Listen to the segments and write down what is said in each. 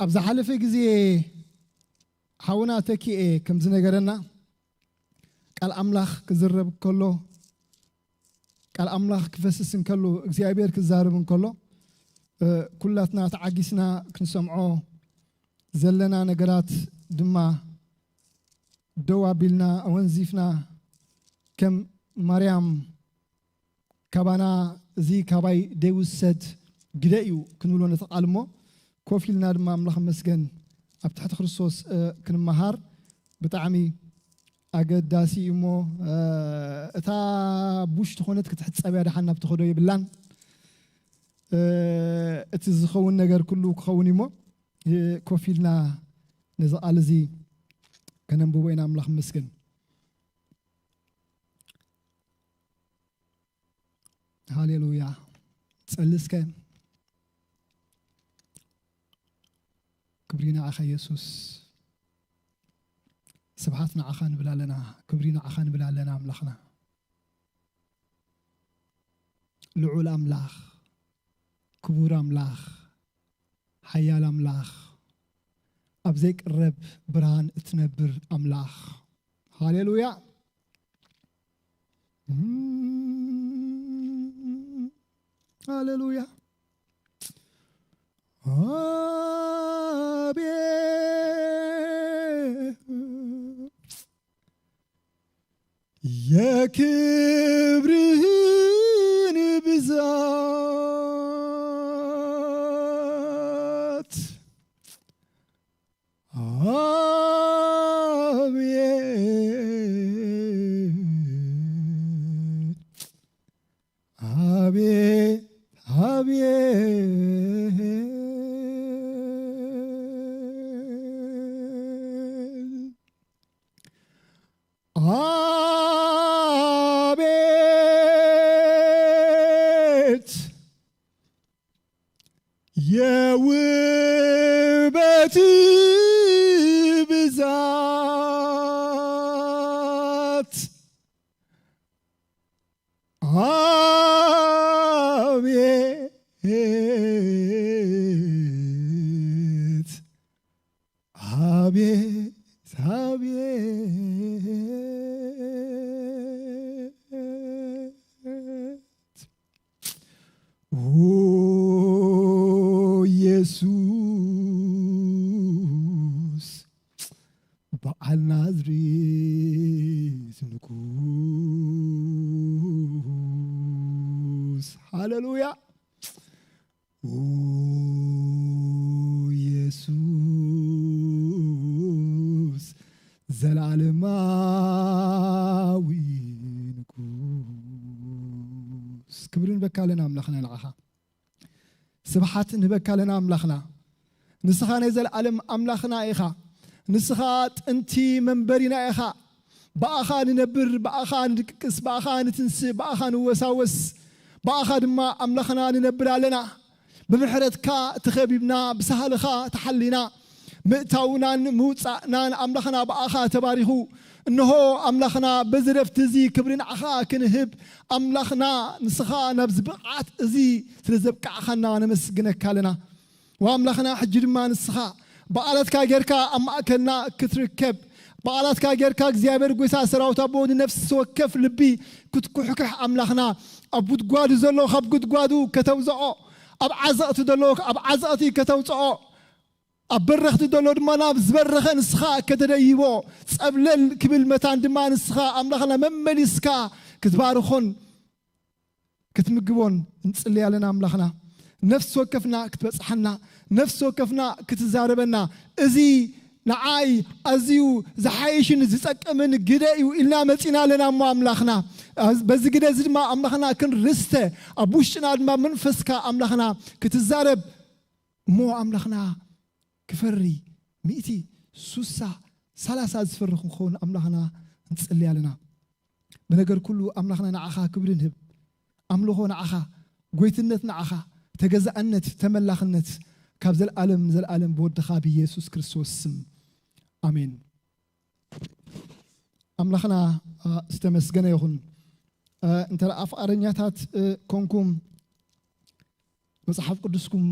ኣብ ዝሓለፈ ግዜ ሓውና ተኪኤ ከም ዝነገረና፣ ቃል ኣምላኽ ክዝረብ ከሎ፣ ቃል ኣምላኽ ክፈስስ እንከሎ፣ እግዚኣብሔር ክዛረብ እንከሎ፣ እ፣ ኩላትና ተዓጊስና ክንሰምዖ ዘለና ነገራት ድማ ደው ኣቢልና ኣወንዚፍና፣ ከም ማርያም ካባና እዚ ካባይ ደይውሰድ ግደ እዩ ክንብሎ ነቲ ቃል እሞ፣ ኮፍ ኢልና ድማ ኣምላኽ መስገን ኣብ ትሕቲ ክርስቶስ፣ እ፣ ክንመሃር ብጣዕሚ ኣገዳሲ እዩ እሞ፣ እ፣ እታ ቡሽ ዝኾነት ክትሕጸብ እያ ደሓን ናብ ትኸዶ የብላን። እ፣ እቲ ዝኸውን ነገር ኩሉ ክኸውን እዩ እሞ፣ እ፣ ኮፍ ኢልና ነዚ ቃል እዚ ከነንብቦ ኢና። ኣምላኽ መስገን። ሃሌሉያ። ጸሊ እስከ። ክብሪ ንዓኻ የሱስ። ስብሓት ንዓኻ ንብል ኣለና። ክብሪ ንዓኻ ንብል ኣለና ኣምላኽና። ልዑል ኣምላኽ፣ ክቡር ኣምላኽ፣ ሓያል ኣምላኽ፣ ኣብ ዘይቅረብ ብርሃን እትነብር ኣምላኽ። ሃሌሉያ። ሃሌሉያ። አቤት የክብርህን ብዛት፣ አቤት፣ አቤት፣ አቤት። አቤት የውበት ብዛት፣ አቤት፣ አቤት፣ አቤት። ኦ ኢየሱስ፣ በዓል ናዝሬት ንጉስ። ሃሌሉያ። ኦ ኢየሱስ፣ ዘላለማዊ ንጉስ። ክብሪ ንበካ ኣለና ኣምላኽና ንዓኻ። ስብሓት ንህበካ ኣለና ኣምላኽና። ንስኻ ናይ ዘለኣለም ኣምላኽና ኢኻ። ንስኻ ጥንቲ መንበሪና ኢኻ። ብኣኻ ንነብር፣ ብኣኻ ንድቅስ፣ ብኣኻ ንትንስእ፣ ብኣኻ ንወሳወስ፣ ብኣኻ ድማ ኣምላኽና ንነብር ኣለና። ብምሕረትካ ተኸቢብና፣ ብሳህልኻ ተሓሊና፣ ምእታውናን ምውጻእናን ኣምላኽና ብኣኻ ተባሪኹ። እንሆ ኣምላኽና በዚ ረፍቲ እዚ ክብሪ ንዓኻ ክንህብ፣ ኣምላኽና ንስኻ ናብዚ ብቕዓት እዚ ስለ ዘብቃዕኻና ነመስግነካ ኣለና። ወኣምላኽና ሕጂ ድማ ንስኻ በዓላትካ ጌርካ ኣብ ማእከልና ክትርከብ፣ በዓላትካ ጌርካ እግዚኣብሔር ጐይታ ሰራዊት ኣቦ ንነፍሲ ወከፍ ልቢ ክትኩሕክሕ ኣምላኽና ኣብ ጉድጓዱ ዘሎ ካብ ጉድጓዱ ከተውፅኦ፣ ኣብ ዓዘቕቲ ዘሎ ኣብ ዓዘቕቲ ከተውፅኦ፣ ኣብ በረኽቲ ዘሎ ድማ ናብ ዝበረኸ ንስኻ ከተደይቦ፣ ጸብለል ክብል መታን ድማ ንስኻ ኣምላኽና መመሊስካ ክትባርኾን ክትምግቦን እንጽሊ ኣለና ኣምላኽና። ነፍሲ ወከፍና ክትበጽሓና፣ ነፍሲ ወከፍና ክትዛረበና፣ እዚ ንዓይ ኣዝዩ ዝሓይሽን ዝጠቅምን ግደ እዩ ኢልና መጺና ኣለና እሞ ኣምላኽና። በዚ ግደ እዚ ድማ ኣምላኽና ክንርስተ፣ ኣብ ውሽጥና ድማ መንፈስካ ኣምላኽና ክትዛረብ እሞ ኣምላኽና ክፈሪ፣ ሚእቲ፣ ሱሳ፣ ሰላሳ ዝፈሪ ክንኸውን ኣምላኽና ንጽሊ ኣለና። ብነገር ኩሉ ኣምላኽና ንዓኻ ክብሪ ንህብ። ኣምልኾ ንዓኻ፣ ጎይትነት ንዓኻ፣ ተገዛእነት፣ ተመላኽነት ካብ ዘልኣለም ንዘልኣለም ብወድኻ ብኢየሱስ ክርስቶስ ስም። ኣሜን። ኣምላኽና፣ እ፣ ዝተመስገነ ይኹን። እ፣ እንተ ደኣ ኣፍቃረኛታት፣ እ፣ ኮንኩም መጽሓፍ ቅዱስኩም፣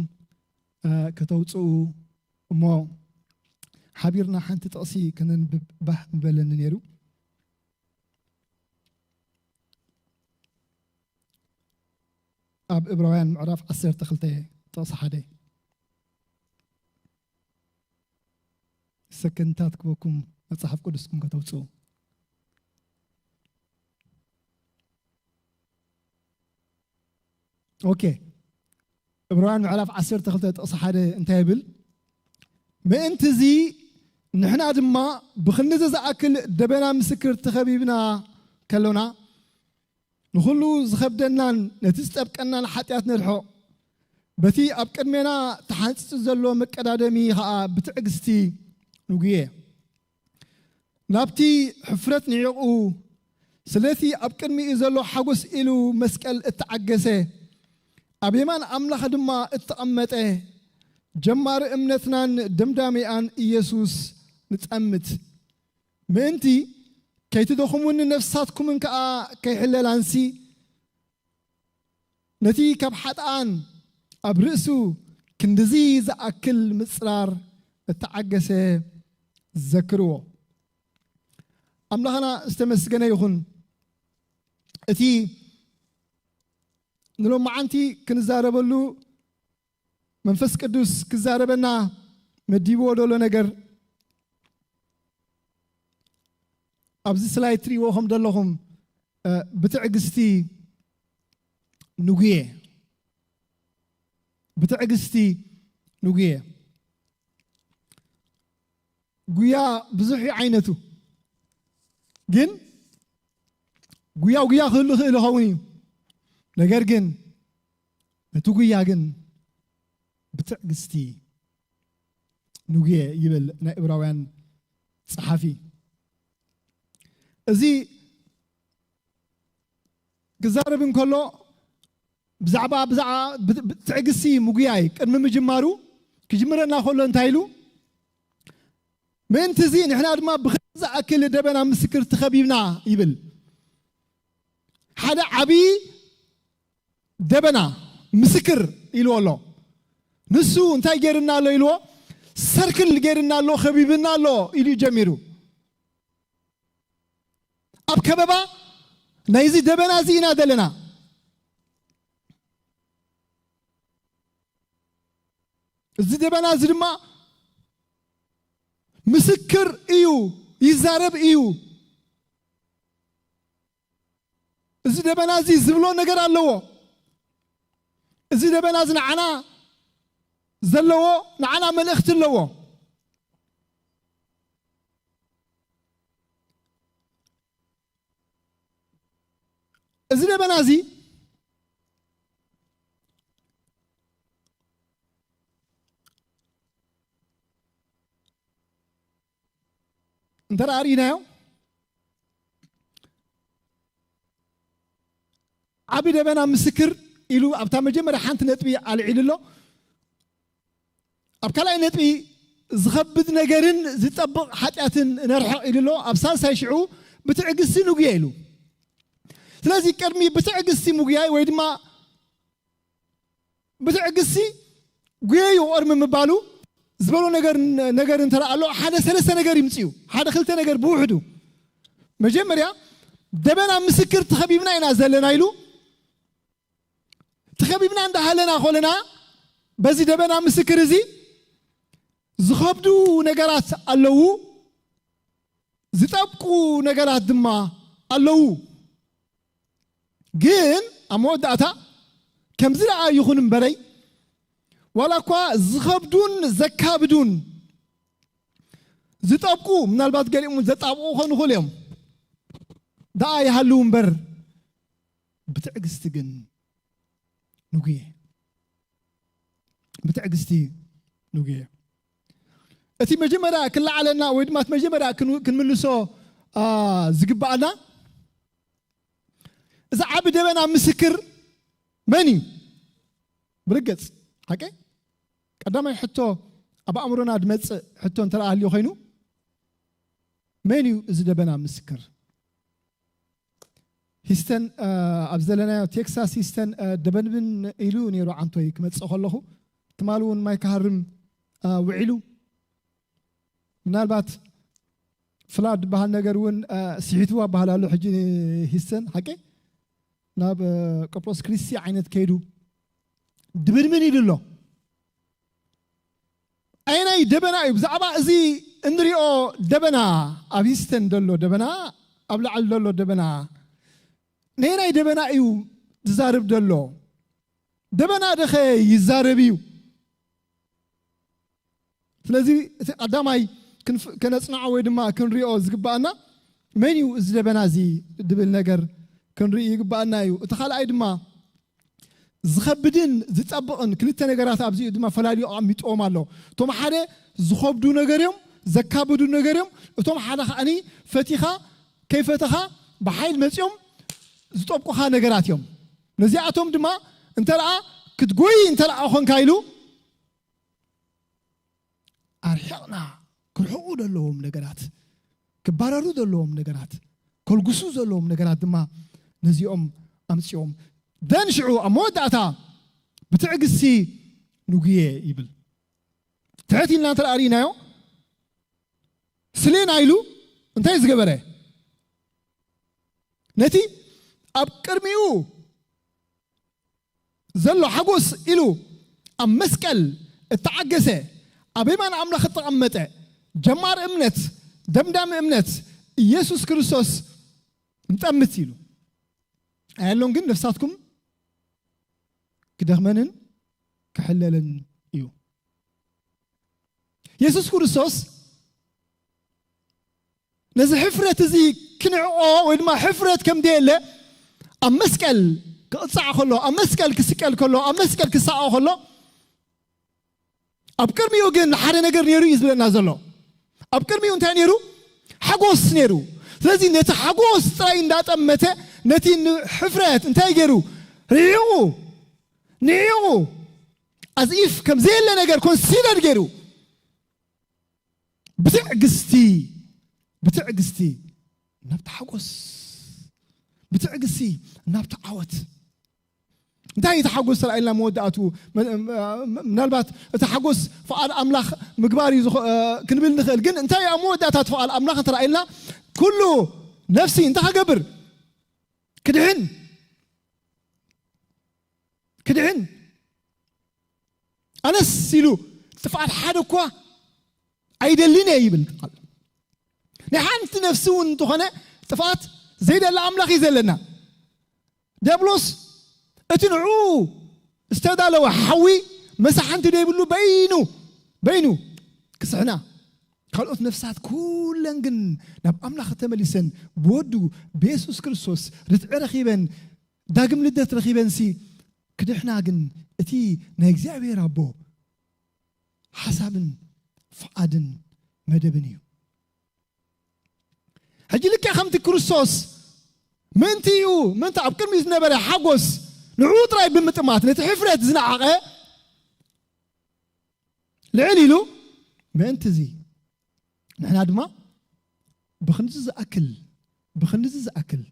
እ፣ ከተውጽኡ እሞ ሓቢርና ሓንቲ ጥቕሲ ከነንብብ ባህ ምበለኒ ነይሩ። ኣብ ዕብራውያን ምዕራፍ ዓሰርተ ክልተ ጥቕሲ ሓደ። ሰከንድታት ክበኩም መጽሓፍ ቅዱስኩም ከተውጽኡ። ኦኬ። ዕብራውያን ምዕራፍ ዓሰርተ ክልተ ጥቕሲ ሓደ እንታይ ይብል? ምእንቲ እዚ ንሕና ድማ ብኽንዲ ዝኣክል ደበና ምስክር ተኸቢብና ከሎና፣ ንኹሉ ዝኸብደናን ነቲ ዝጠብቀናን ሓጢኣት ነርሕቕ፣ በቲ ኣብ ቅድሜና ተሓንጺጹ ዘሎ መቀዳደሚ ኸኣ ብትዕግስቲ ንጉየ። ናብቲ ሕፍረት ንዒቑ፣ ስለቲ ኣብ ቅድሚኡ ዘሎ ሓጎስ ኢሉ መስቀል እተዓገሰ፣ ኣብ የማን ኣምላኽ ድማ እተቐመጠ፣ ጀማሪ እምነትናን ደምዳሚኣን ኢየሱስ ንጠምት። ምእንቲ ከይትደኹሙን ነፍሳትኩምን ከኣ ከይሕለላንሲ፣ ነቲ ካብ ሓጥኣን ኣብ ርእሱ ክንድዚ ዝኣክል ምጽራር እተዓገሰ ዘክርዎ። ኣምላኽና ዝተመስገነ ይኹን። እቲ ንሎማዓንቲ ክንዛረበሉ መንፈስ ቅዱስ ክዛረበና መዲብዎ ደሎ ነገር ኣብዚ ስላይድ ትርእይዎ ከም ዘለኹም፣ እ፣ ብትዕግስቲ ንጉየ። ብትዕግስቲ ንጉየ። ጉያ ብዙሕ እዩ ዓይነቱ። ግን ጉያ ጉያ ክህሉ ይኽእል ይኸውን እዩ። ነገር ግን እቲ ጉያ ግን ብትዕግስቲ ንጉየ ይብል ናይ ዕብራውያን ጸሓፊ። እዚ ክዛረብ እንከሎ ብዛዕባ፣ ብዛዕባ ብ-፣ ብ-፣ ትዕግስቲ ምጉያይ ቅድሚ ምጅማሩ ክጅምረና ከሎ እንታይ ኢሉ? ምእንቲ እዚ ንሕና ድማ ብኸምዚ ዝኣክል ደበና ምስክር ተኸቢብና ይብል። ሓደ ዓብዪ ደበና ምስክር ኢልዎ ኣሎ። ንሱ እንታይ ገይርና ኣሎ ኢልዎ? ሰርክል ገይርና ኣሎ፣ ከቢብና ኣሎ ኢሉ እዩ ጀሚሩ። ኣብ ከበባ ናይዚ ደበና እዚ ኢና ዘለና። እዚ ደበና እዚ ድማ ምስክር እዩ፣ ይዛረብ እዩ። እዚ ደበና እዚ ዝብሎ ነገር ኣለዎ። እዚ ደበና እዚ ንዓና ዘለዎ፣ ንዓና መልእኽቲ ኣለዎ። እዚ ደበና እዚ እንተ ደኣ ርኢናዮ፣ ዓቢ ደበና ምስክር ኢሉ ኣብታ መጀመርያ ሓንቲ ነጥቢ ኣልዒሉ ኣሎ። ኣብ ካልኣይ ነጥቢ ዝኸብድ ነገርን ዝጠብቕ ሓጢኣትን ነርሕቕ ኢሉ ኣሎ። ኣብ ሳልሳይ ሽዑ ብትዕግስቲ ንጉየ ኢሉ። ስለዚ ቅድሚ ብትዕግስቲ ምጉያይ ወይ ድማ ብትዕግስቲ ጉየዩ ቅድሚ ምባሉ ዝበሎ ነገር፣ ነገር እንተ ደኣ ኣሎ ሓደ ሰለስተ ነገር ይምጽኡ። ሓደ ክልተ ነገር ብውሕዱ። መጀመርያ ደበና ምስክር ተኸቢብና ኢና ዘለና ኢሉ። ተኸቢብና እንዳሃለና ኮለና በዚ ደበና ምስክር እዚ ዝኸብዱ ነገራት ኣለዉ፣ ዝጠብቁ ነገራት ድማ ኣለዉ። ግን ኣብ መወዳእታ ከምዚ ደኣ ይኹን እምበረይ፣ ዋላ እኳ ዝኸብዱን ዘካብዱን ዝጠብቁ፣ ምናልባት ገሊኦም እውን ዘጣብቑ ክኾኑ ይኽእሉ እዮም፣ ደኣ ይሃልዉ እምበር፣ ብትዕግስቲ ግን ንጉየ። ብትዕግስቲ ንጉየ። እቲ መጀመርያ ክለዓለና ወይ ድማ እቲ መጀመርያ ክን-፣ ክንምልሶ፣ አ፣ ዝግብኣና፣ እዚ ዓቢ ደበና ምስክር መን እዩ? ብርግጽ፣ ሓቀይ? ቀዳማይ ሕቶ ኣብ ኣእምሮና ዝመጽእ ሕቶ እንተ ደኣ ሃልዩ ኮይኑ፣ መን እዩ እዚ ደበና ምስክር? ሂስተን፣ አ፣ ኣብ ዘለናዮ ቴክሳስ ሂስተን፣ አ፣ ደበንብን ኢሉ ነይሩ ዓንቶይ ክመጽእ ከለኹ። ትማሊ እውን ማይ ክሃርም፣ አ፣ ውዒሉ። ምናልባት ፍላድ ዝበሃል ነገር እውን ስሒትዋ በሃል ኣሎ። ሕጂ ሂሰን ሓቂ ናብ ቆጵሮስ ክሪስቲ ዓይነት ከይዱ ድብድብን ኢሉ ኣሎ። ኣየናይ ደበና እዩ? ብዛዕባ እዚ እንሪኦ ደበና፣ ኣብ ሂስተን ዘሎ ደበና፣ ኣብ ላዕሊ ዘሎ ደበና፣ ነየናይ ደበና እዩ ዝዛርብ ዘሎ? ደበና ደኸ ይዛረብ እዩ? ስለዚ እቲ ቀዳማይ ከነፅንዖ ወይ ድማ ክንሪኦ ዝግባኣና መን እዩ እዚ ደበና እዚ ድብል ነገር ክንርኢ ይግባኣና እዩ። እቲ ካልኣይ ድማ ዝኸብድን ዝፀብቕን ክልተ ነገራት ኣብዚኡ ድማ ፈላልዩ ኣቐሚጥዎም ኣሎ። እቶም ሓደ ዝኸብዱ ነገር እዮም፣ ዘካብዱ ነገር እዮም። እቶም ሓደ ከዓኒ ፈቲኻ ከይፈተኻ ብሓይል መፂኦም ዝጠብቁኻ ነገራት እዮም። ነዚኣቶም ድማ እንተ ደኣ ክትጎይ እንተ ደኣ ኾንካ ኢሉ ኣርሒቕና ክርሕቑ ዘለዎም ነገራት፣ ክባረሩ ዘለዎም ነገራት፣ ከልጉሱ ዘለዎም ነገራት ድማ ነዚኦም ኣምፅኦም። ደን ሽዑ ኣብ መወዳእታ ብትዕግስቲ ንጉየ ይብል። ትሕት ኢልና እንተ ርኢናዮ ስሌና ኢሉ እንታይ ዝገበረ? ነቲ ኣብ ቅድሚኡ ዘሎ ሓጎስ ኢሉ ኣብ መስቀል እተዓገሰ ኣብ የማን ኣምላኽ እተቐመጠ ጀማር እምነት ደምዳሚ እምነት ኢየሱስ ክርስቶስ ንጠምት ኢሉ ኣያሎም ግን ነፍሳትኩም ክደኽመንን ክሕለልን እዩ። የሱስ ክርስቶስ ነዚ ሕፍረት እዚ ክንዕቆ ወይ ድማ ሕፍረት ከም ደየለ ኣብ መስቀል ክቕፃዕ ከሎ ኣብ መስቀል ክስቀል ከሎ ኣብ መስቀል ክሳቐ ከሎ ኣብ ቅድሚኡ ግን ሓደ ነገር ነይሩ እዩ ዝብለና ዘሎ። ኣብ ቅድሚኡ እንታይ ነይሩ? ሓጎስ ነይሩ። ስለዚ ነቲ ሓጎስ ጥራይ እንዳጠመተ ነቲ ሕፍረት እንታይ ገይሩ? ርሒቑ ንዒቑ ኣዝኢፍ ከም ዘየለ ነገር ኮንሲደር ገይሩ ብትዕግስቲ ብትዕግስቲ ናብቲ ሓጎስ ብትዕግስቲ ናብቲ ዓወት እንታይ እቲ ሓጎስ ተላኢልና መወዳእቱ ምናልባት እቲ ሓጎስ ፍቓድ ኣምላኽ ምግባር እዩ ክንብል ንኽእል ግን እንታይ ኣብ መወዳእታ እቲ ፍቓድ ኣምላኽ ተላኢልና ኩሉ ነፍሲ እንታይ ክገብር ክድሕን ክድሕን ኣነስ ኢሉ ጥፍኣት ሓደ እኳ ኣይደልን እየ ይብል ቃል ናይ ሓንቲ ነፍሲ እውን እንተኾነ ጥፍኣት ዘይደላ ኣምላኽ እዩ ዘለና ዲያብሎስ እቲ ንዑ ዝተዳለወ ሓዊ መሳሓንቲ ደይብሉ በይኑ በይኑ ክስሕና ካልኦት ነፍሳት ኩለን ግን ናብ ኣምላኽ ተመሊሰን ብወዱ ብየሱስ ክርስቶስ ርትዒ ረኺበን ዳግም ልደት ረኺበንሲ ክድሕና ግን እቲ ናይ እግዚኣብሔር ኣቦ ሓሳብን ፍቓድን መደብን እዩ ሕጂ ልክዕ ከምቲ ክርስቶስ ምእንቲ እዩ ምእንቲ ኣብ ቅድሚኡ ዝነበረ ሓጎስ ንዕኡ ጥራይ ብምጥማት ነቲ ሕፍረት ዝነዓቐ ልዕል ኢሉ ምእንቲ እዚ ንሕና ድማ ብክንዚ ዝኣክል ብክንዚ ዝኣክል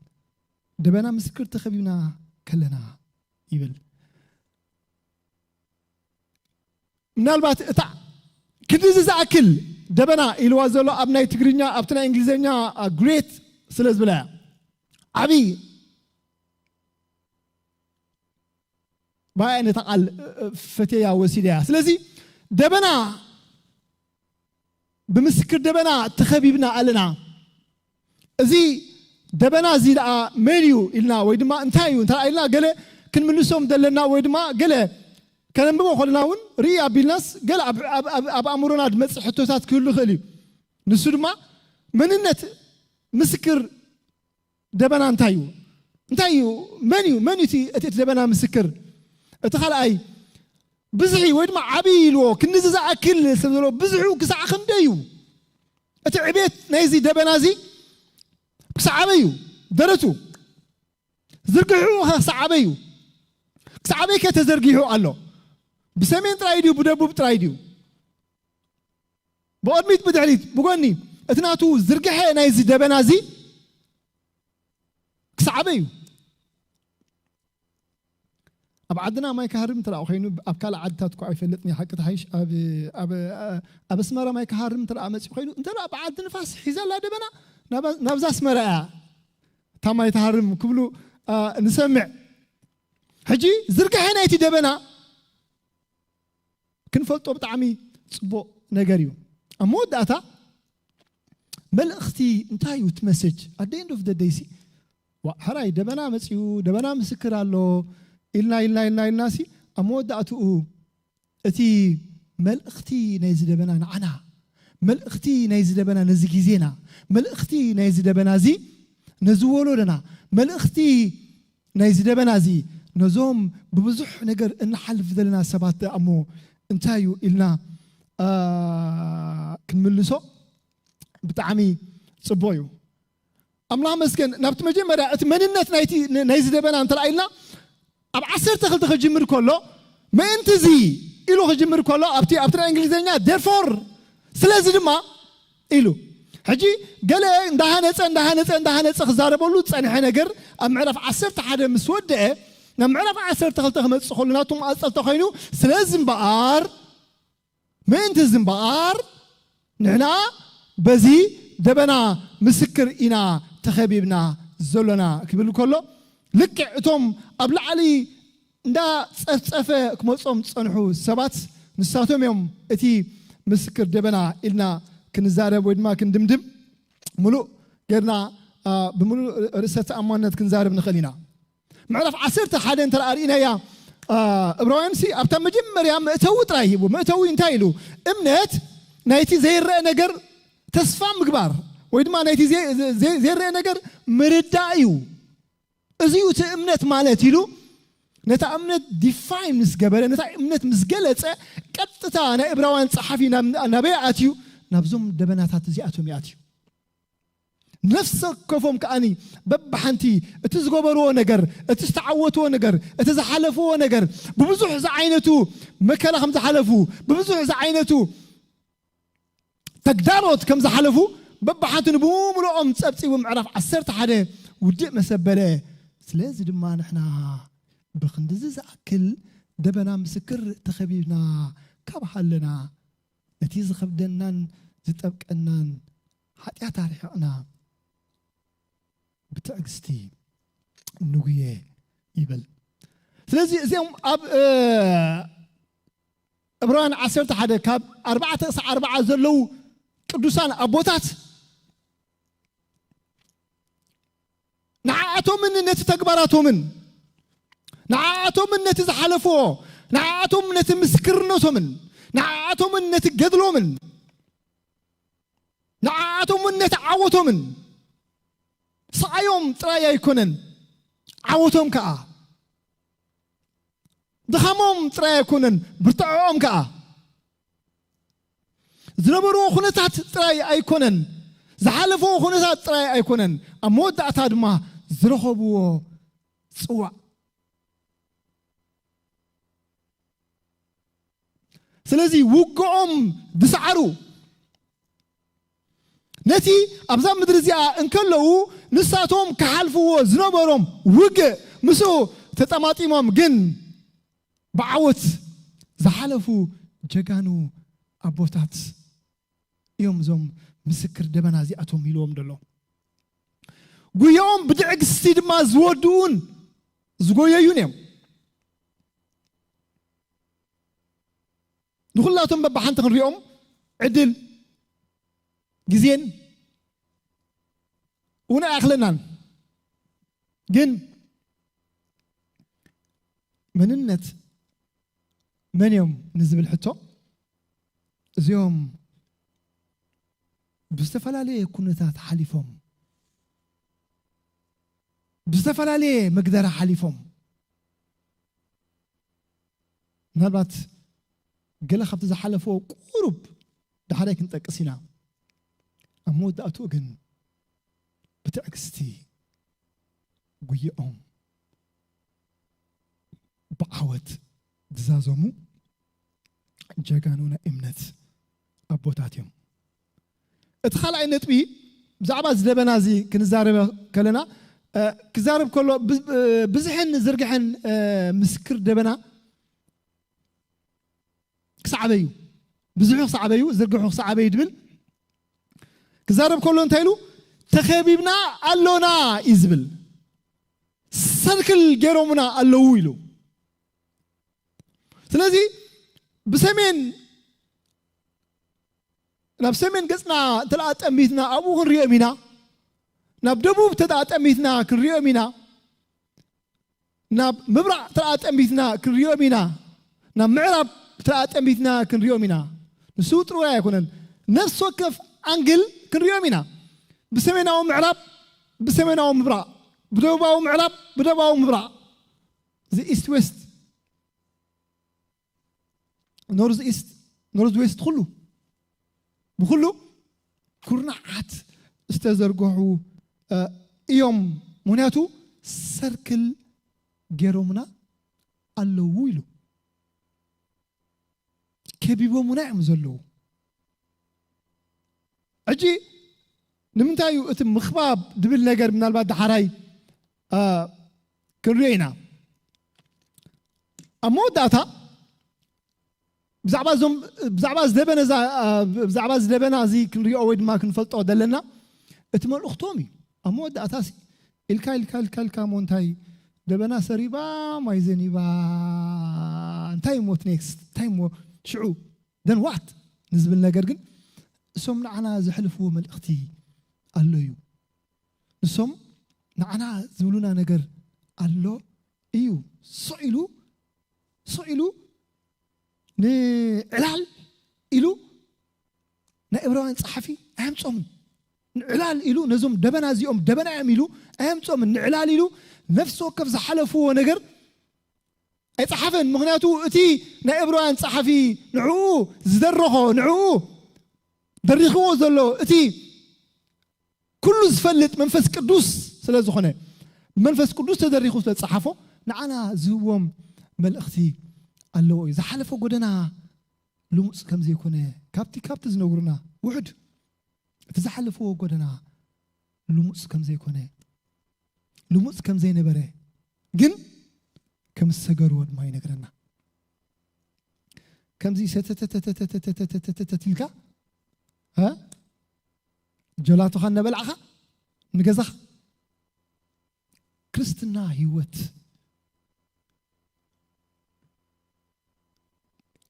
ደበና ምስክር ተኸቢብና ከለና ይብል ምናልባት እታ ክንዚ ዝኣክል ደበና ኢልዋ ዘሎ ኣብ ናይ ትግርኛ ኣብቲ ናይ እንግሊዝኛ ግሬት ስለ ዝብላ ዓብዪ ባያ ነታ ቃል ፈቴያ ወሲደያ ስለዚ ደበና ብምስክር ደበና ተኸቢብና ኣለና እዚ ደበና እዚ ደኣ መን እዩ ኢልና ወይ ድማ እንታይ እዩ እንተ ኢልና ገለ ክንምልሶም ዘለና ወይ ድማ ገለ ከነንብቦ ከለና እውን ርኢ ኣቢልናስ ገለ ኣብ ኣእምሮና ዝመፅእ ሕቶታት ክህሉ ይኽእል እዩ ንሱ ድማ መንነት ምስክር ደበና እንታይ እዩ እንታይ እዩ መን እዩ መን እዩ እቲ ደበና ምስክር እቲ ካልኣይ ብዝሒ ወይ ድማ ዓብዪ ኢልዎ ክንዚ ዝኣክል ሰብ ዘለዎ ብዝሑ ክሳዕ ክንደይ እዩ እቲ ዕቤት ናይዚ ደበና እዚ ክሳዕ ኣበይ እዩ ደረቱ ዝርግሑ ክሳዕ ኣበይ እዩ ክሳዕ ኣበይ ከ ተዘርጊሑ ኣሎ ብሰሜን ጥራይ ድዩ ብደቡብ ጥራይ ድዩ ብቕድሚት ብድሕሪት ብጎኒ እቲ ናቱ ዝርግሐ ናይዚ ደበና እዚ ክሳዕ ኣበይ እዩ ኣብ ዓድና ማይ ክሃርም እንተ ኮይኑ፣ ኣብ ካልእ ዓድታት እኳ ኣይፈልጥን እየ፣ ሓቂ ተሓይሽ፣ ኣብ፣ ኣብ፣ ኣብ ኣስመራ ማይ ክሃርም እንተ መጺኡ ኮይኑ፣ እንተ ብዓዲ ንፋስ ሒዛላ ደበና፣ ናብ፣ ናብዛ ኣስመራ እያ እታ ማይ ትሃርም ክብሉ፣ አ፣ ንሰምዕ። ሕጂ ዝርግሐ ናይቲ ደበና ክንፈልጦ ብጣዕሚ ጽቡቕ ነገር እዩ። ኣብ መወዳእታ መልእኽቲ እንታይ እዩ? እቲ መሰጅ፣ at the end of the day ሲ፣ ዋ፣ ሕራይ ደበና መጺኡ፣ ደበና ምስክር ኣሎ ኢልና፣ ኢልና፣ ኢልና፣ ኢልና ሲ፣ ኣብ መወዳእትኡ እቲ መልእኽቲ ናይዚ ደበና ንዓና፣ መልእኽቲ ናይዚ ደበና ነዚ ግዜና፣ መልእኽቲ ናይዚ ደበና እዚ ነዚ ወለዶና፣ መልእኽቲ ናይዚ ደበና እዚ ነዞም ብብዙሕ ነገር እንሓልፍ ዘለና ሰባት ደኣ እሞ እንታይ እዩ ኢልና፣ አ፣ ክንምልሶ ብጣዕሚ ጽቡቕ እዩ። ኣምላኽ መስገን፣ ናብቲ መጀመርያ እቲ መንነት ናይቲ፣ ናይዚ ደበና እንተ ኢልና፣ ኣብ ዓሰርተ ክልተ ክጅምር ከሎ፣ ምእንቲ እዚ ኢሉ ክጅምር ከሎ፣ ኣብቲ፣ ኣብቲ ናይ እንግሊዝኛ፣ therefore፣ ስለዚ ድማ ኢሉ። ሕጂ ገለ እንዳሃነጸ፣ እንዳሃነጸ፣ እንዳሃነጸ ክዛረበሉ ዝጸንሐ ነገር፣ ኣብ ምዕራፍ ዓሰርተ ሓደ ምስ ወደአ፣ ናብ ምዕራፍ ዓሰርተ ክልተ ክመጽእ ከሎ፣ ናቱ መቐጸልታ ኮይኑ፣ ስለዚ እምበኣር፣ ምእንቲ እዚ እምበኣር፣ ንሕና በዚ ደበና ምስክር ኢና ተኸቢብና ዘሎና ክብል ከሎ፣ ልክዕ እቶም ኣብ ላዕሊ እንዳ ጸፍጸፈ ክመጾም ዝጸንሑ ሰባት ንሳቶም እዮም እቲ ምስክር ደበና ኢልና ክንዛረብ ወይ ድማ ክንድምድም ምሉእ ጌርና፣ አ፣ ብምሉእ ርእሰ ተኣማንነት ክንዛረብ ንኽእል ኢና። ምዕራፍ ዓሰርተ ሓደ እንተ ደኣ ርኢናያ፣ አ፣ ዕብራውያን ሲ ኣብታ መጀመርያ መእተዊ ጥራይ ሂቡ። መእተዊ እንታይ ኢሉ? እምነት ናይቲ ዘይረአ ነገር ተስፋ ምግባር ወይ ድማ ናይቲ ዘይ-፣ ዘይ-፣ ዘይረአ ነገር ምርዳእ እዩ። እዚ እዩ እቲ እምነት ማለት ኢሉ ነታ እምነት ዲፋይን ምስ ገበረ፣ ነታ እምነት ምስ ገለጸ፣ ቀጥታ ናይ ዕብራውያን ጸሓፊ ናብ፣ ናበይ ኣትዩ? ናብዞም ደበናታት እዚኣቶም ይኣትዩ። ነፍሲ ወከፎም ከኣኒ በብሓንቲ እቲ ዝገበርዎ ነገር፣ እቲ ዝተዓወትዎ ነገር፣ እቲ ዝሓለፍዎ ነገር፣ ብብዙሕ ዝዓይነቱ መከራ ከም ዝሓለፉ፣ ብብዙሕ ዝዓይነቱ ተግዳሮት ከም ዝሓለፉ በብሓንቲ ንብምልኦም ጸብጺቡ ምዕራፍ ዓሰርተ ሓደ ውድእ መሰበለ። ስለዚ ድማ ንሕና ብኽንድዚ ዝኣክል ደበና ምስክር ተኸቢብና ካብ ሃለና፣ ነቲ ዝኸብደናን ዝጠብቀናን ሓጢኣት ኣርሒቕና ብትዕግስቲ ንጉየ ይብል። ስለዚ እዚኦም ኣብ፣ እ፣ ዕብራውያን ዓሰርተ ሓደ ካብ ኣርባዕተ ክሳዕ ኣርብዓ ዘለዉ ቅዱሳን ኣቦታት ንዓኣቶምን ነቲ ተግባራቶምን፣ ንዓኣቶምን ነቲ ዝሓለፍዎ፣ ንዓኣቶም ነቲ ምስክርነቶምን፣ ንዓኣቶምን ነቲ ገድሎምን፣ ንዓኣቶምን ነቲ ዓወቶምን፣ ስቓዮም ጥራይ ኣይኮነን፣ ዓወቶም ከኣ፣ ድኻሞም ጥራይ ኣይኮነን፣ ብርትዐኦም ከኣ፣ ዝነበርዎ ኩነታት ጥራይ ኣይኮነን፣ ዝሓለፍዎ ኩነታት ጥራይ ኣይኮነን፣ ኣብ መወዳእታ ድማ ዝረኸብዎ ጽዋዕ። ስለዚ ውግኦም ዝሰዓሩ፣ ነቲ ኣብዛ ምድሪ እዚኣ እንከለዉ ንሳቶም ክሓልፍዎ ዝነበሮም ውግእ ምስኡ ተጠማጢሞም ግን ብዓወት ዝሓለፉ ጀጋኑ ኣቦታት እዮም እዞም ምስክር ደበና እዚኣቶም ኢልዎም ዘሎ። ጉያኦም ብትዕግስቲ ድማ ዝወድኡን ዝጎየዩን እዮም። ንኹላቶም በብሓንቲ ክንሪኦም ዕድል ግዜን እውን ኣይኣኽለናን። ግን መንነት መን እዮም ንዝብል ሕቶ፣ እዚኦም ብዝተፈላለየ ኩነታት ሓሊፎም፣ ብዝተፈላለየ መግደራ ሓሊፎም፣ ምናልባት ገለ ካብቲ ዝሓለፍዎ ቁሩብ ዳሕራይ ክንጠቅስ ኢና። ኣብ መወዳእትኡ ግን ብትዕግስቲ ጉይኦም ብዓወት ዝዛዘሙ ጀጋኑ ናይ እምነት ኣቦታት እዮም። እቲ ካልኣይ ነጥቢ ብዛዕባ እዚ ደበና እዚ ክንዛረበ ከለና፣ ክዛረብ ከሎ ብዝሕን ዝርግሐን ምስክር ደበና ክሳዕበዩ፣ ብዙሑ ክሳዕበዩ፣ ዝርግሑ ክሳዕበዩ ድብል ክዛረብ ከሎ እንታይ ኢሉ? ተኸቢብና ኣሎና እዩ ዝብል። ሰርክል ገይሮምና ኣለዉ ኢሉ። ስለዚ ብሰሜን ናብ ሰሜን ገጽና እንተ ጠሚትና ኣብኡ ክንሪኦም ኢና። ናብ ደቡብ እንተ ጠሚትና ክንሪኦም ኢና። ናብ ምብራቕ እንተ ጠሚትና ክንሪኦም ኢና። ናብ ምዕራብ እንተ ጠሚትና ክንሪኦም ኢና። ንሱ ጥሩይ ኣይኮነን። ነፍሲ ወከፍ ኣንግል ክንሪኦም ኢና። ብሰሜናዊ ምዕራብ፣ ብሰሜናዊ ምብራቕ፣ ብደቡባዊ ምዕራብ፣ ብደቡባዊ ምብራቕ፣ እዚ ኢስት ዌስት፣ ኖርዝ ኢስት፣ ኖርዝ ዌስት፣ ኩሉ ብኩሉ ኩርናዓት ዝተዘርግሑ እዮም። ምክንያቱ ሰርክል ገይሮምና ኣለዉ ኢሉ። ከቢቦምና እዮም ዘለዉ። ሕጂ ንምንታይ እዩ እቲ ምኽባብ ድብል ነገር ምናልባት ዳሓራይ ክንሪኦ ኢና። ኣብ መወዳእታ ብዛዕባ እዞም ብዛዕባ ዝደበነ ብዛዕባ ዝደበና እዚ ክንሪኦ ወይ ድማ ክንፈልጦ ዘለና እቲ መልእኽቶም እዩ። ኣብ መወዳእታ ሲ ኢልካ ኢልካ ኢልካ ኢልካ እሞ እንታይ ደበና ሰሪባ ማይ ዘኒባ እንታይ እሞ ኔክስት እንታይ እሞ ሽዑ ደን ዋት ንዝብል ነገር ግን እሶም ንዓና ዘሕልፍዎ መልእኽቲ ኣሎ እዩ። ንሶም ንዓና ዝብሉና ነገር ኣሎ እዩ። ስቕ ኢሉ ስቕ ኢሉ ንዕላል ኢሉ ናይ ዕብራውያን ጸሓፊ ኣየምጾምን። ንዕላል ኢሉ ነዞም ደበና እዚኦም ደበና እዮም ኢሉ ኣየምጾምን። ንዕላል ኢሉ ነፍሲ ወከፍ ዝሓለፍዎ ነገር ኣይጸሓፈን። ምኽንያቱ እቲ ናይ ዕብራውያን ጸሓፊ ንዕኡ ዝደረኾ ንዕኡ ደሪኽዎ ዘሎ እቲ ኩሉ ዝፈልጥ መንፈስ ቅዱስ ስለ ዝኾነ ብመንፈስ ቅዱስ ተደሪኹ ስለ ዝጸሓፎ ንዓና ዝህዎም መልእኽቲ ኣለዎ እዩ። ዝሓለፎ ጎደና ልሙፅ ከም ዘይኮነ ካብቲ ካብቲ ዝነግሩና ውሕድ እቲ ዝሓለፍዎ ጎደና ልሙፅ ከም ዘይኮነ ልሙፅ ከም ዘይነበረ ግን ከም ዝሰገርዎ ድማ ይነግረና። ከምዚ ሰተተተተተተተተተተተት ኢልካ እ ጀላቶኻ እናበላዕኻ ንገዛኻ ክርስትና ህይወት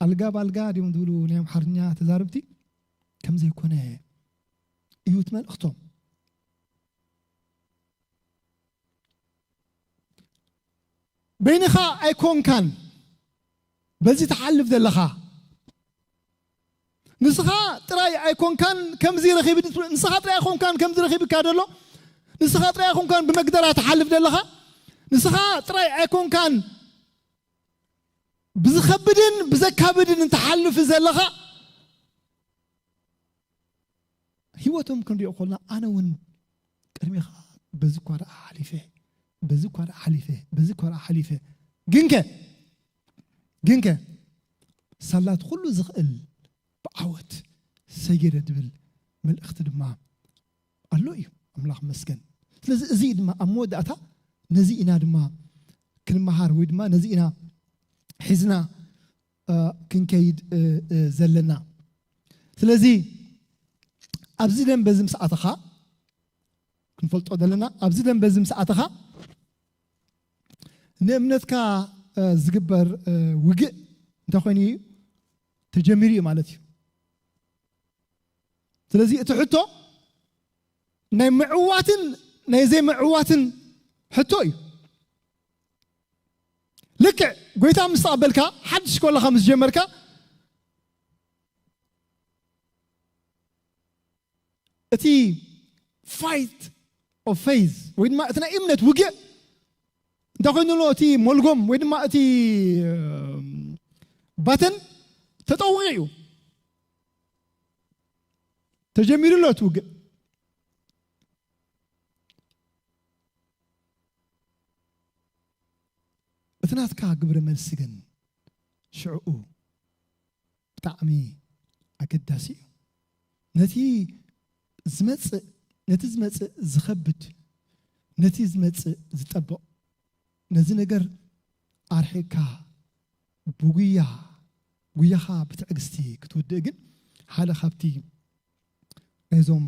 ኣልጋ ባልጋ ድዮም ዝብሉ ናይ ኣምሓርኛ ተዛረብቲ ከም ዘይኮነ እዩ እቲ መልእኽቶም። በይንኻ ኣይኮንካን በዚ ትሓልፍ ዘለኻ። ንስኻ ጥራይ ኣይኮንካን ከምዚ ረኺብ ንስኻ ጥራይ ኣይኮንካን ከምዚ ረኺብካ ደሎ። ንስኻ ጥራይ ኣይኮንካን ብመግደራ ትሓልፍ ዘለኻ። ንስኻ ጥራይ ኣይኮንካን ብዝኸብድን ብዘካብድን እንትሓልፍ ዘለኻ። ህይወቶም ክንሪኦ ከለና ኣነ እውን ቅድሚኻ በዚ እኳ ደኣ ሓሊፈ በዚ እኳ ደኣ ሓሊፈ በዚ እኳ ደኣ ሓሊፈ ግንከ ግንከ ሳላት ኩሉ ዝኽእል ብዓወት ሰገደ ድብል መልእኽቲ ድማ ኣሎ እዩ። ኣምላኽ መስገን። ስለዚ እዚ ድማ ኣብ መወዳእታ ነዚ ኢና ድማ ክንመሃር ወይ ድማ ነዚ ኢና ሒዝና ክንከይድ ዘለና። ስለዚ ኣብዚ ደንበ እዚ ምስ ኣተኻ ክንፈልጦ ዘለና ኣብዚ ደንበ እዚ ምስ ኣተኻ ንእምነትካ ዝግበር ውግእ እንታይ ኮይኑ እዩ ተጀሚሩ እዩ ማለት እዩ። ስለዚ እቲ ሕቶ ናይ ምዕዋትን ናይ ዘይምዕዋትን ሕቶ እዩ። ልክዕ ጎይታ ምስ ተቐበልካ ሓድሽ ከለኻ ምስ ጀመርካ እቲ fight of faith ወይ ድማ እቲ ናይ እምነት ውግእ እንታይ ኮይኑ ኣሎ? እቲ ሞልጎም ወይ ድማ እቲ ባተን ተጠውቂ እዩ ተጀሚሩ ኣሎ እቲ ውግእ። እቲ ናትካ ግብረ መልሲ ግን ሽዕኡ ብጣዕሚ ኣገዳሲ እዩ። ነቲ ዝመጽእ ነቲ ዝመጽእ ዝኸብድ ነቲ ዝመጽእ ዝጠብቕ፣ ነዚ ነገር ኣርሒቕካ ብጉያ፣ ጉያኻ ብትዕግስቲ ክትውድእ ግን፣ ሓደ ካብቲ ናይዞም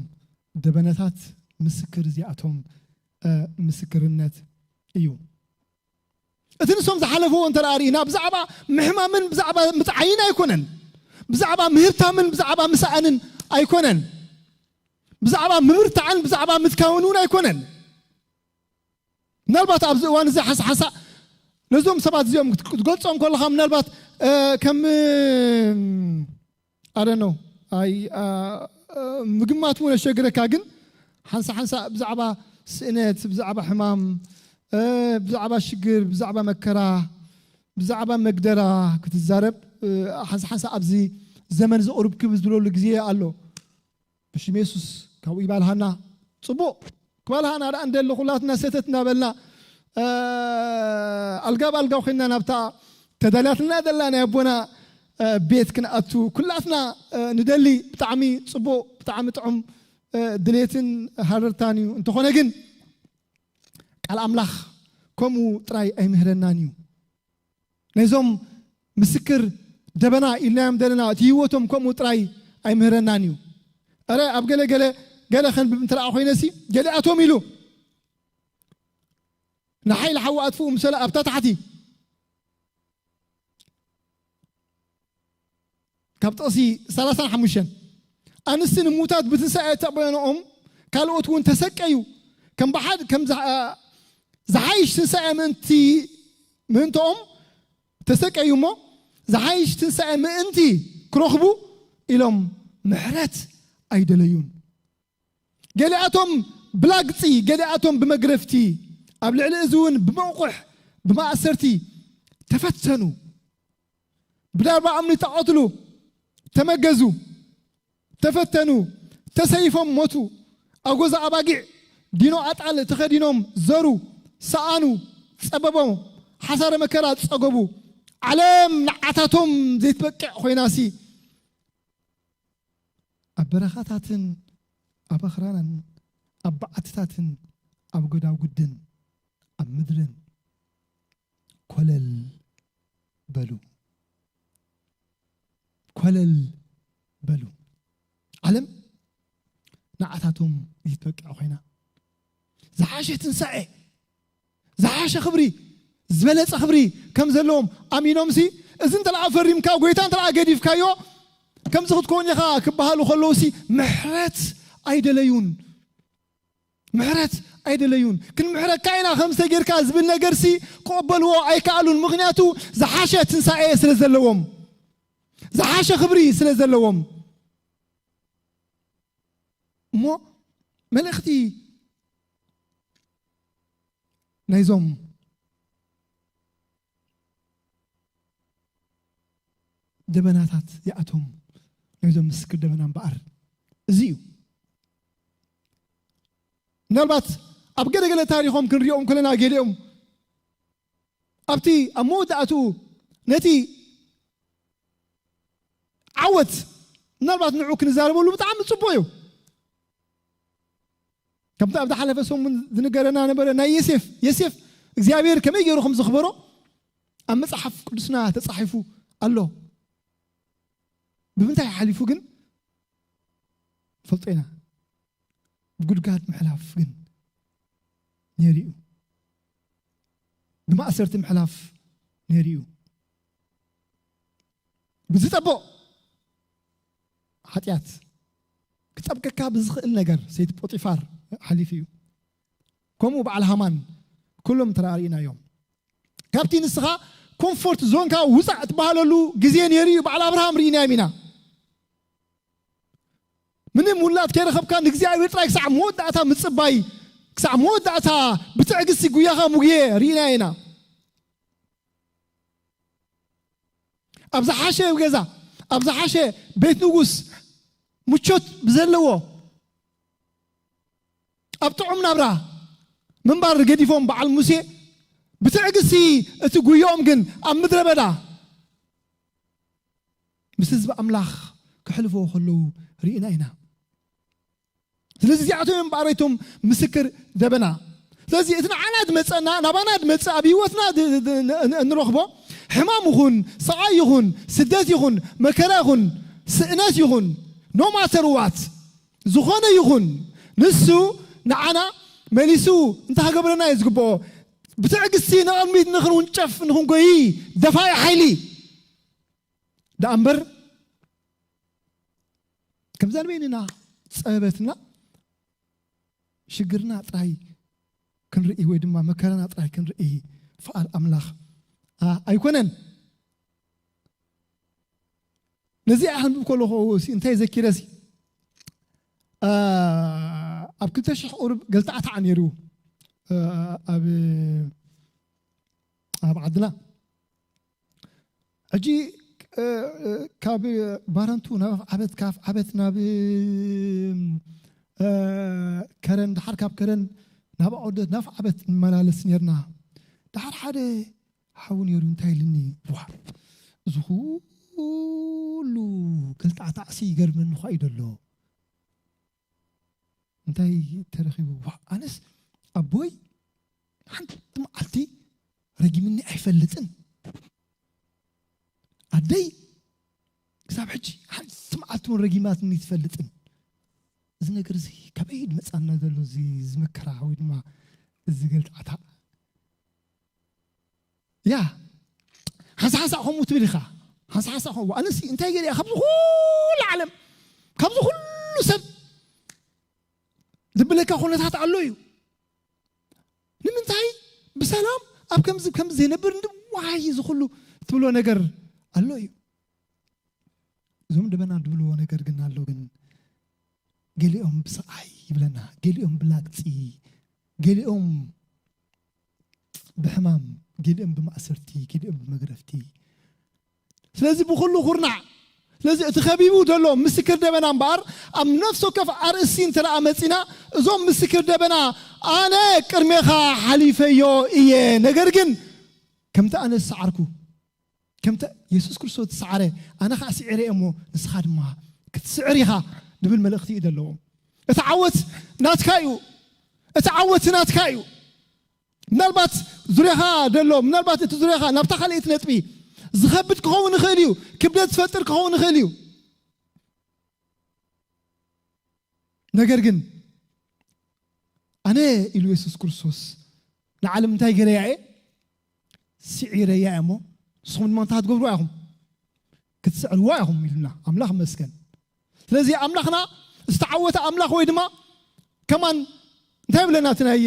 ደበናታት ምስክር እዚኣቶም፣ እ፣ ምስክርነት እዩ። እቲ ንሶም ዝሓለፍዎ እንተ ደኣ ርኢና፣ ብዛዕባ ምሕማምን ብዛዕባ ምጥዓይን ኣይኮነን። ብዛዕባ ምህብታምን ብዛዕባ ምስኣንን ኣይኮነን። ብዛዕባ ምብርታዕን ብዛዕባ ምትካውን እውን ኣይኮነን። ምናልባት ኣብዚ እዋን እዚ ሓንሳእ ሓንሳእ ነዞም ሰባት እዚኦም ክትገልጾም ከለኻ፣ ምናልባት፣ እ፣ ከም፣ I don't know፣ ኣይ፣ ኣ፣ እ፣ ምግማት እውን የሸግረካ። ግን ሓንሳእ ሓንሳእ ብዛዕባ ስእነት፣ ብዛዕባ ሕማም፣ እ፣ ብዛዕባ ሽግር፣ ብዛዕባ መከራ፣ ብዛዕባ መግደራ ክትዛረብ፣ እ፣ ሓንሳእ ሓንሳእ ኣብዚ ዘመን እዚ ቁሩብ ክብ ዝብለሉ ግዜ ኣሎ። ብሽም የሱስ ካብኡ ይባልሃና። ጽቡቕ ክባልሃና ደኣ እንደሊ፣ ኩላትና ሰተት እናበልና፣ እ፣ ኣልጋ ብኣልጋ ኮይንና ናብታ ተዳልያትና ዘላ ናይ ኣቦና፣ እ፣ ቤት ክንኣቱ ኩላትና፣ እ፣ ንደሊ። ብጣዕሚ ጽቡቕ፣ ብጣዕሚ ጥዑም፣ እ፣ ድሌትን ሃረርታን እዩ። እንተኾነ ግን ቃል ኣምላኽ ከምኡ ጥራይ ኣይምህረናን እዩ። ነዞም ምስክር ደበና ኢልናዮም ዘለና፣ እቲ ህይወቶም ከምኡ ጥራይ ኣይምህረናን እዩ። እረ ኣብ ገለ ገለ፣ ገለ ከንብብ እንተ ደኣ ኮይነሲ፣ ገሊኣቶም ኢሉ ንሓይሊ ሓዊ ኣጥፍኡ ምሰለ ኣብታ ታሕቲ ካብ ጥቕሲ ሰላሳን ሓሙሽተን፣ ኣንስቲ ንሙታት ብትንሳኤ ተበየንኦም፣ ካልኦት እውን ተሰቀዩ። ከም ብሓድ፣ ከም ዝሓ-፣ ዝሓይሽ ትንሳኤ ምእንቲ፣ ምእንትኦም ተሰቀዩ እሞ፣ ዝሓይሽ ትንሳኤ ምእንቲ ክረኽቡ ኢሎም ምሕረት ኣይደለዩን። ገሊኣቶም ብላግጺ፣ ገሊኣቶም ብመግረፍቲ፣ ኣብ ልዕሊ እዚ እውን ብመቑሕ፣ ብማእሰርቲ ተፈተኑ። ብዳርባ እምኒ ተቐትሉ፣ ተመገዙ፣ ተፈተኑ፣ ተሰይፎም ሞቱ። ኣጎዛ ኣባጊዕ፣ ዲኖ ኣጣል ተኸዲኖም ዘሩ፣ ሰኣኑ፣ ጸበቦም፣ ሓሳረ መከራ ጸገቡ። ዓለም ንዓታቶም ዘይትበቅዕ ኮይናሲ፣ ኣብ በረኻታትን ኣብ ኣኽራናን ኣብ በዓትታትን ኣብ ጎዳጉድን ኣብ ምድርን ኮለል በሉ። ኮለል በሉ። ዓለም ንዓታቶም ዘይትበቅዕ ኮይና፣ ዝሓሸ ትንሳኤ፣ ዝሓሸ ክብሪ፣ ዝበለጸ ክብሪ ከም ዘለዎም ኣሚኖምሲ፣ እዚ እንተ ደኣ ፈሪምካ፣ ጎይታ እንተ ደኣ ገዲፍካዮ፣ ከምዚ ክትከውን ኢኻ ክበሃሉ ከለውሲ፣ ምሕረት ኣይደለዩን። ምሕረት ኣይደለዩን። ክንምሕረካ ኢና ከምዚ ጌርካ ዝብል ነገርሲ ክቕበልዎ ኣይከኣሉን። ምኽንያቱ ዝሓሸ ትንሳኤ ስለ ዘለዎም፣ ዝሓሸ ክብሪ ስለ ዘለዎም። እሞ መልእኽቲ ናይዞም ደበናታት እዚኣቶም፣ ናይዞም ምስክር ደበና እምበኣር እዚ እዩ። ምናልባት ኣብ ገለገለ ታሪኾም ክንሪኦም ከለና፣ ገሊኦም ኣብቲ ኣብ መወዳእትኡ ነቲ ዓወት፣ ምናልባት ንዑ ክንዛረበሉ ብጣዕሚ ጽቡቕ እዩ። ከምቲ ኣብ ዝሓለፈ ሰሙን ዝንገረና ነበረ፣ ናይ ዮሴፍ፣ ዮሴፍ እግዚኣብሔር ከመይ ገይሩ ከም ዘኽበሮ ኣብ መጽሓፍ ቅዱስና ተጻሒፉ ኣሎ። ብምንታይ ሓሊፉ ግን ንፈልጦ ኢና። ብጉድጋድ ምሕላፍ ግን ነይሩ እዩ። ብማእሰርቲ ምሕላፍ ነይሩ እዩ። ብዝጠቦ ሓጢኣት ክጠብቀካ ብዝኽእል ነገር ሰይቲ ጶጢፋር ሓሊፉ እዩ። ከምኡ በዓል ሃማን ኩሎም ተራእሪእናዮም። ካብቲ ንስኻ ኮምፎርት ዞንካ ውፃእ ትበሃለሉ ግዜ ነይሩ እዩ። በዓል ኣብርሃም ርኢናዮም ኢና። ምንም ውላድ ከይረኸብካ ንእግዚኣብሔር ጥራይ ክሳዕ መወዳእታ ምጽባይ፣ ክሳዕ መወዳእታ ብትዕግስቲ ጉያኻ ሙግየ ርኢና ኢና። ኣብ ዝሓሸ ገዛ፣ ኣብ ዝሓሸ ቤት ንጉስ፣ ምቾት ብዘለዎ፣ ኣብ ጥዑም ናብራ ምንባር ገዲፎም በዓል ሙሴ ብትዕግስቲ እቲ ጉዮኦም ግን ኣብ ምድረ በዳ ምስ ህዝቢ ኣምላኽ ክሕልፍዎ ከለዉ ርኢና ኢና። ስለዚ እዚኣቶም እዮም እምበኣር እቶም ምስክር ደበና። ስለዚ እቲ ንዓና ዝመፀና፣ ናባና ዝመፅእ፣ ኣብ ህይወትና ድ- ድ- ድ- ን- ን- እንረኽቦ ሕማም ይኹን፣ ስቓይ ይኹን፣ ስደት ይኹን፣ መከራ ይኹን፣ ስእነት ይኹን፣ no matter what፣ ዝኾነ ይኹን፣ ንሱ ንዓና መሊሱ እንታይ ክገብረና እዩ ዝግብኦ? ብትዕግስቲ ንቕድሚት ንኽንውንጨፍ፣ ንኽንጎይ ደፋኢ ሓይሊ ደኣ እምበር፣ ከምዛ ንበይንና ጸበበትና ሽግርና ጥራይ ክንርኢ ወይ ድማ መከራና ጥራይ ክንርኢ ፍቓድ ኣምላኽ ኣይኮነን። ነዚ ኣንብብ ከለኹ ሲ እንታይ ዘኪረ ሲ ኣብ ክልተ ሽሕ ቁሩብ ገልጣዕታዕ ነይሩ ኣብ ኣብ ዓድና። ሕጂ ካብ ባረንቱ ናብ ኣፍዓበት፣ ካብ ኣፍዓበት ናብ ከረን፣ ድሓር ካብ ከረን ናብ ኣውደት፣ ናብ ኣፍዓበት ንመላለስ ነርና። ድሓር ሓደ ሓው ነይሩ፣ እንታይ ኢልኒ፣ ዋ፣ እዚ ኩሉ ገልጣዕታዕሲ ይገርመኒ ኳ እዩ ደሎ። እንታይ ተረኺቡ? ዋ፣ ኣነስ ኣቦይ ሓንቲ መዓልቲ ረጊምኒ ኣይፈልጥን። ኣደይ ክሳብ ሕጂ ሓንቲ መዓልቲ እውን ረጊማትኒ ትፈልጥን። እዚ ነገር እዚ ካበይ ድመጻና ዘሎ እዚ ዝመከራ ወይ ድማ እዚ ገልጣዕታ? ያ ሓንሳ ሓንሳ ከምኡ ትብል ኢኻ። ሓንሳ ሓንሳ ከምኡ ኣነሲ እንታይ ገለ እያ ካብዚ ኩሉ ዓለም ካብዚ ኩሉ ሰብ ዝብለካ ኩነታት ኣሎ እዩ። ንምንታይ ብሰላም ኣብ ከምዚ ከምዚ ዘይነብር እንዲ ዋይ እዚ ኩሉ ትብሎ ነገር ኣሎ እዩ። እዞም ደበና ድብልዎ ነገር ግን ኣሎ። ግን ገሊኦም ብስቓይ ይብለና፣ ገሊኦም ብላግጺ፣ ገሊኦም ብሕማም፣ ገሊኦም ብማእሰርቲ፣ ገሊኦም ብመግረፍቲ። ስለዚ ብኹሉ ኩርናዕ። ስለዚ እቲ ከቢቡ ዘሎ ምስክር ደበና እምበኣር ኣብ ነፍሲ ወከፍ ኣርእስቲ እንተ ደኣ መጺና እዞም ምስክር ደበና ኣነ ቅድሜኻ ሓሊፈዮ እየ፣ ነገር ግን ከምቲ ኣነ ዝሰዓርኩ ከምቲ የሱስ ክርስቶስ ዝሰዓረ ኣነ ኸዓ ስዒረ እየ እሞ ንስኻ ድማ ክትስዕር ኢኻ ዝብል መልእኽቲ እዩ ዘለዎ። እቲ ዓወት ናትካ እዩ። እቲ ዓወት ናትካ እዩ። ምናልባት ዙርያኻ ዘሎ ምናልባት እቲ ዙርያኻ ናብታ ካልኣይቲ ነጥቢ ዝኸብድ ክኸውን ይኽእል እዩ። ክብደት ዝፈጥር ክኸውን ይኽእል እዩ። ነገር ግን ኣነ ኢሉ የሱስ ክርስቶስ ንዓለም እንታይ ገይረያ እየ? ስዒረያ እየ እሞ ንስኹም ድማ እንታይ ክትገብርዋ ኢኹም? ክትስዕርዋ ኢኹም ኢሉና ኣምላኽ መስገን። ስለዚ ኣምላኽና ዝተዓወተ ኣምላኽ ወይ ድማ ከማን እንታይ ይብለና እቲ ናይ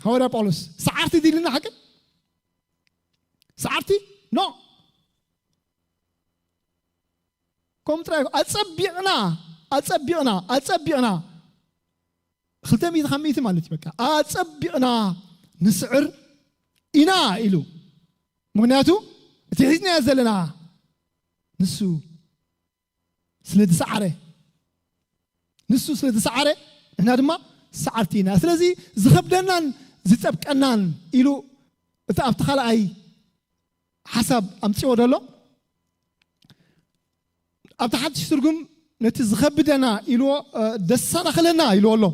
ሃዋርያ ጳውሎስ ሰዓርቲ ድልና ሓቂ ሰዓርቲ ኖ ከም ጥራይ ኣጸቢቕና ኣጸቢቕና ኣጸቢቕና ክልተ ሚእቲ ካብ ሚእቲ ማለት እዩ። በቃ ኣጸቢቕና ንስዕር ኢና ኢሉ። ምክንያቱ እቲ ሒዝናዮ ዘለና ንሱ ስለ ዝሰዓረ ንሱ ስለ ዝሰዓረ ንሕና ድማ ሰዓርቲ ኢና። ስለዚ ዝኸብደናን ዝጸብቀናን ኢሉ እቲ ኣብቲ ካልኣይ ሓሳብ ኣምጽዎ ዘሎ ኣብቲ ሓድሽ ትርጉም ነቲ ዝኸብደና ኢልዎ ደሳናኽለና ኢልዎ ኣሎ።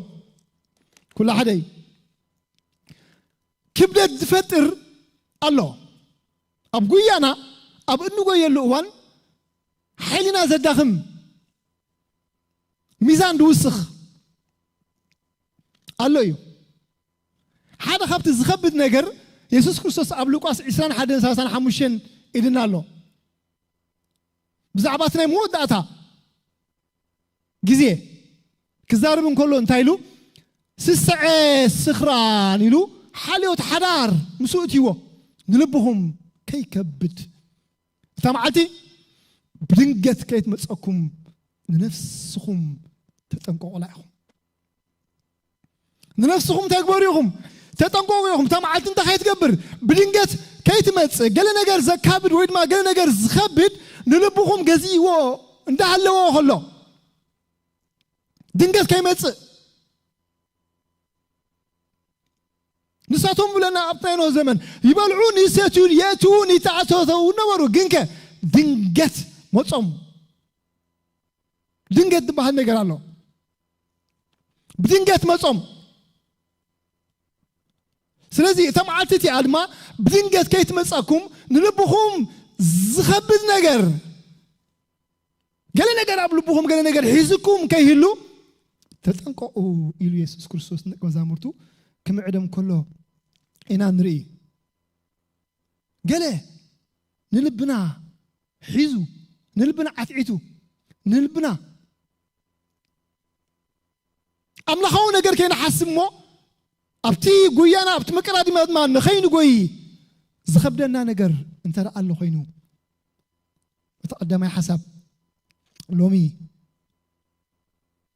ኩሉ ሓደ እዩ። ክብደት ዝፈጥር ኣሎ። ኣብ ጉያና ኣብ እንጎየሉ እዋን ሓይልና ዘዳኽም ሚዛን ዝውስኽ ኣሎ እዩ። ሓደ ካብቲ ዝኸብድ ነገር የሱስ ክርስቶስ ኣብ ሉቃስ ዕስራን ሓደን ሰላሳን ሓሙሽተን ኢልና ኣሎ። ብዛዕባ እቲ ናይ መወዳእታ ግዜ ክዛረብ እንከሎ እንታይ ኢሉ? ስስዐ ስኽራን ኢሉ ሓልዮት ሓዳር ምስኡ እትይዎ ንልብኹም ከይከብድ እታ መዓልቲ ብድንገት ከይትመፀኩም ንነፍስኹም ተጠንቀቑላ ኢኹም። ንነፍስኹም እንታይ ግበሩ ኢኹም? ተጠንቀቑ ኢኹም። እታ መዓልቲ እንታይ ከይትገብር ብድንገት ከይትመፅእ ገለ ነገር ዘካብድ ወይ ድማ ገለ ነገር ዝኸብድ ንልብኹም ገዚእዎ እንዳሃለዎ ከሎ ድንገት ከይመፅእ ንሳቶም ብለና ኣብታ ኖህ ዘመን ይበልዑን ይሰትዩን የእትዉን ይተኣተተዉ ነበሩ። ግንከ ድንገት መጾም። ድንገት ዝበሃል ነገር ኣሎ። ብድንገት መጾም። ስለዚ እታ መዓልቲ እቲኣ ድማ ብድንገት ከይትመጻኩም፣ ንልብኹም ዝኸብድ ነገር፣ ገለ ነገር ኣብ ልብኹም፣ ገለ ነገር ሒዝኩም ከይህሉ ተጠንቀቑ ኢሉ የሱስ ክርስቶስ ንደቀ መዛሙርቱ ክምዕዶም ከሎ ኢና ንርኢ። ገለ ንልብና ሒዙ፣ ንልብና ዓትዒቱ፣ ንልብና ኣምላኻዊ ነገር ከይንሓስብ እሞ፣ ኣብቲ ጉያና፣ ኣብቲ መቀዳድማ ድማ ንኸይንጎይ ዝኸብደና ነገር እንተ ደኣ ኣሎ ኮይኑ፣ እቲ ቀዳማይ ሓሳብ ሎሚ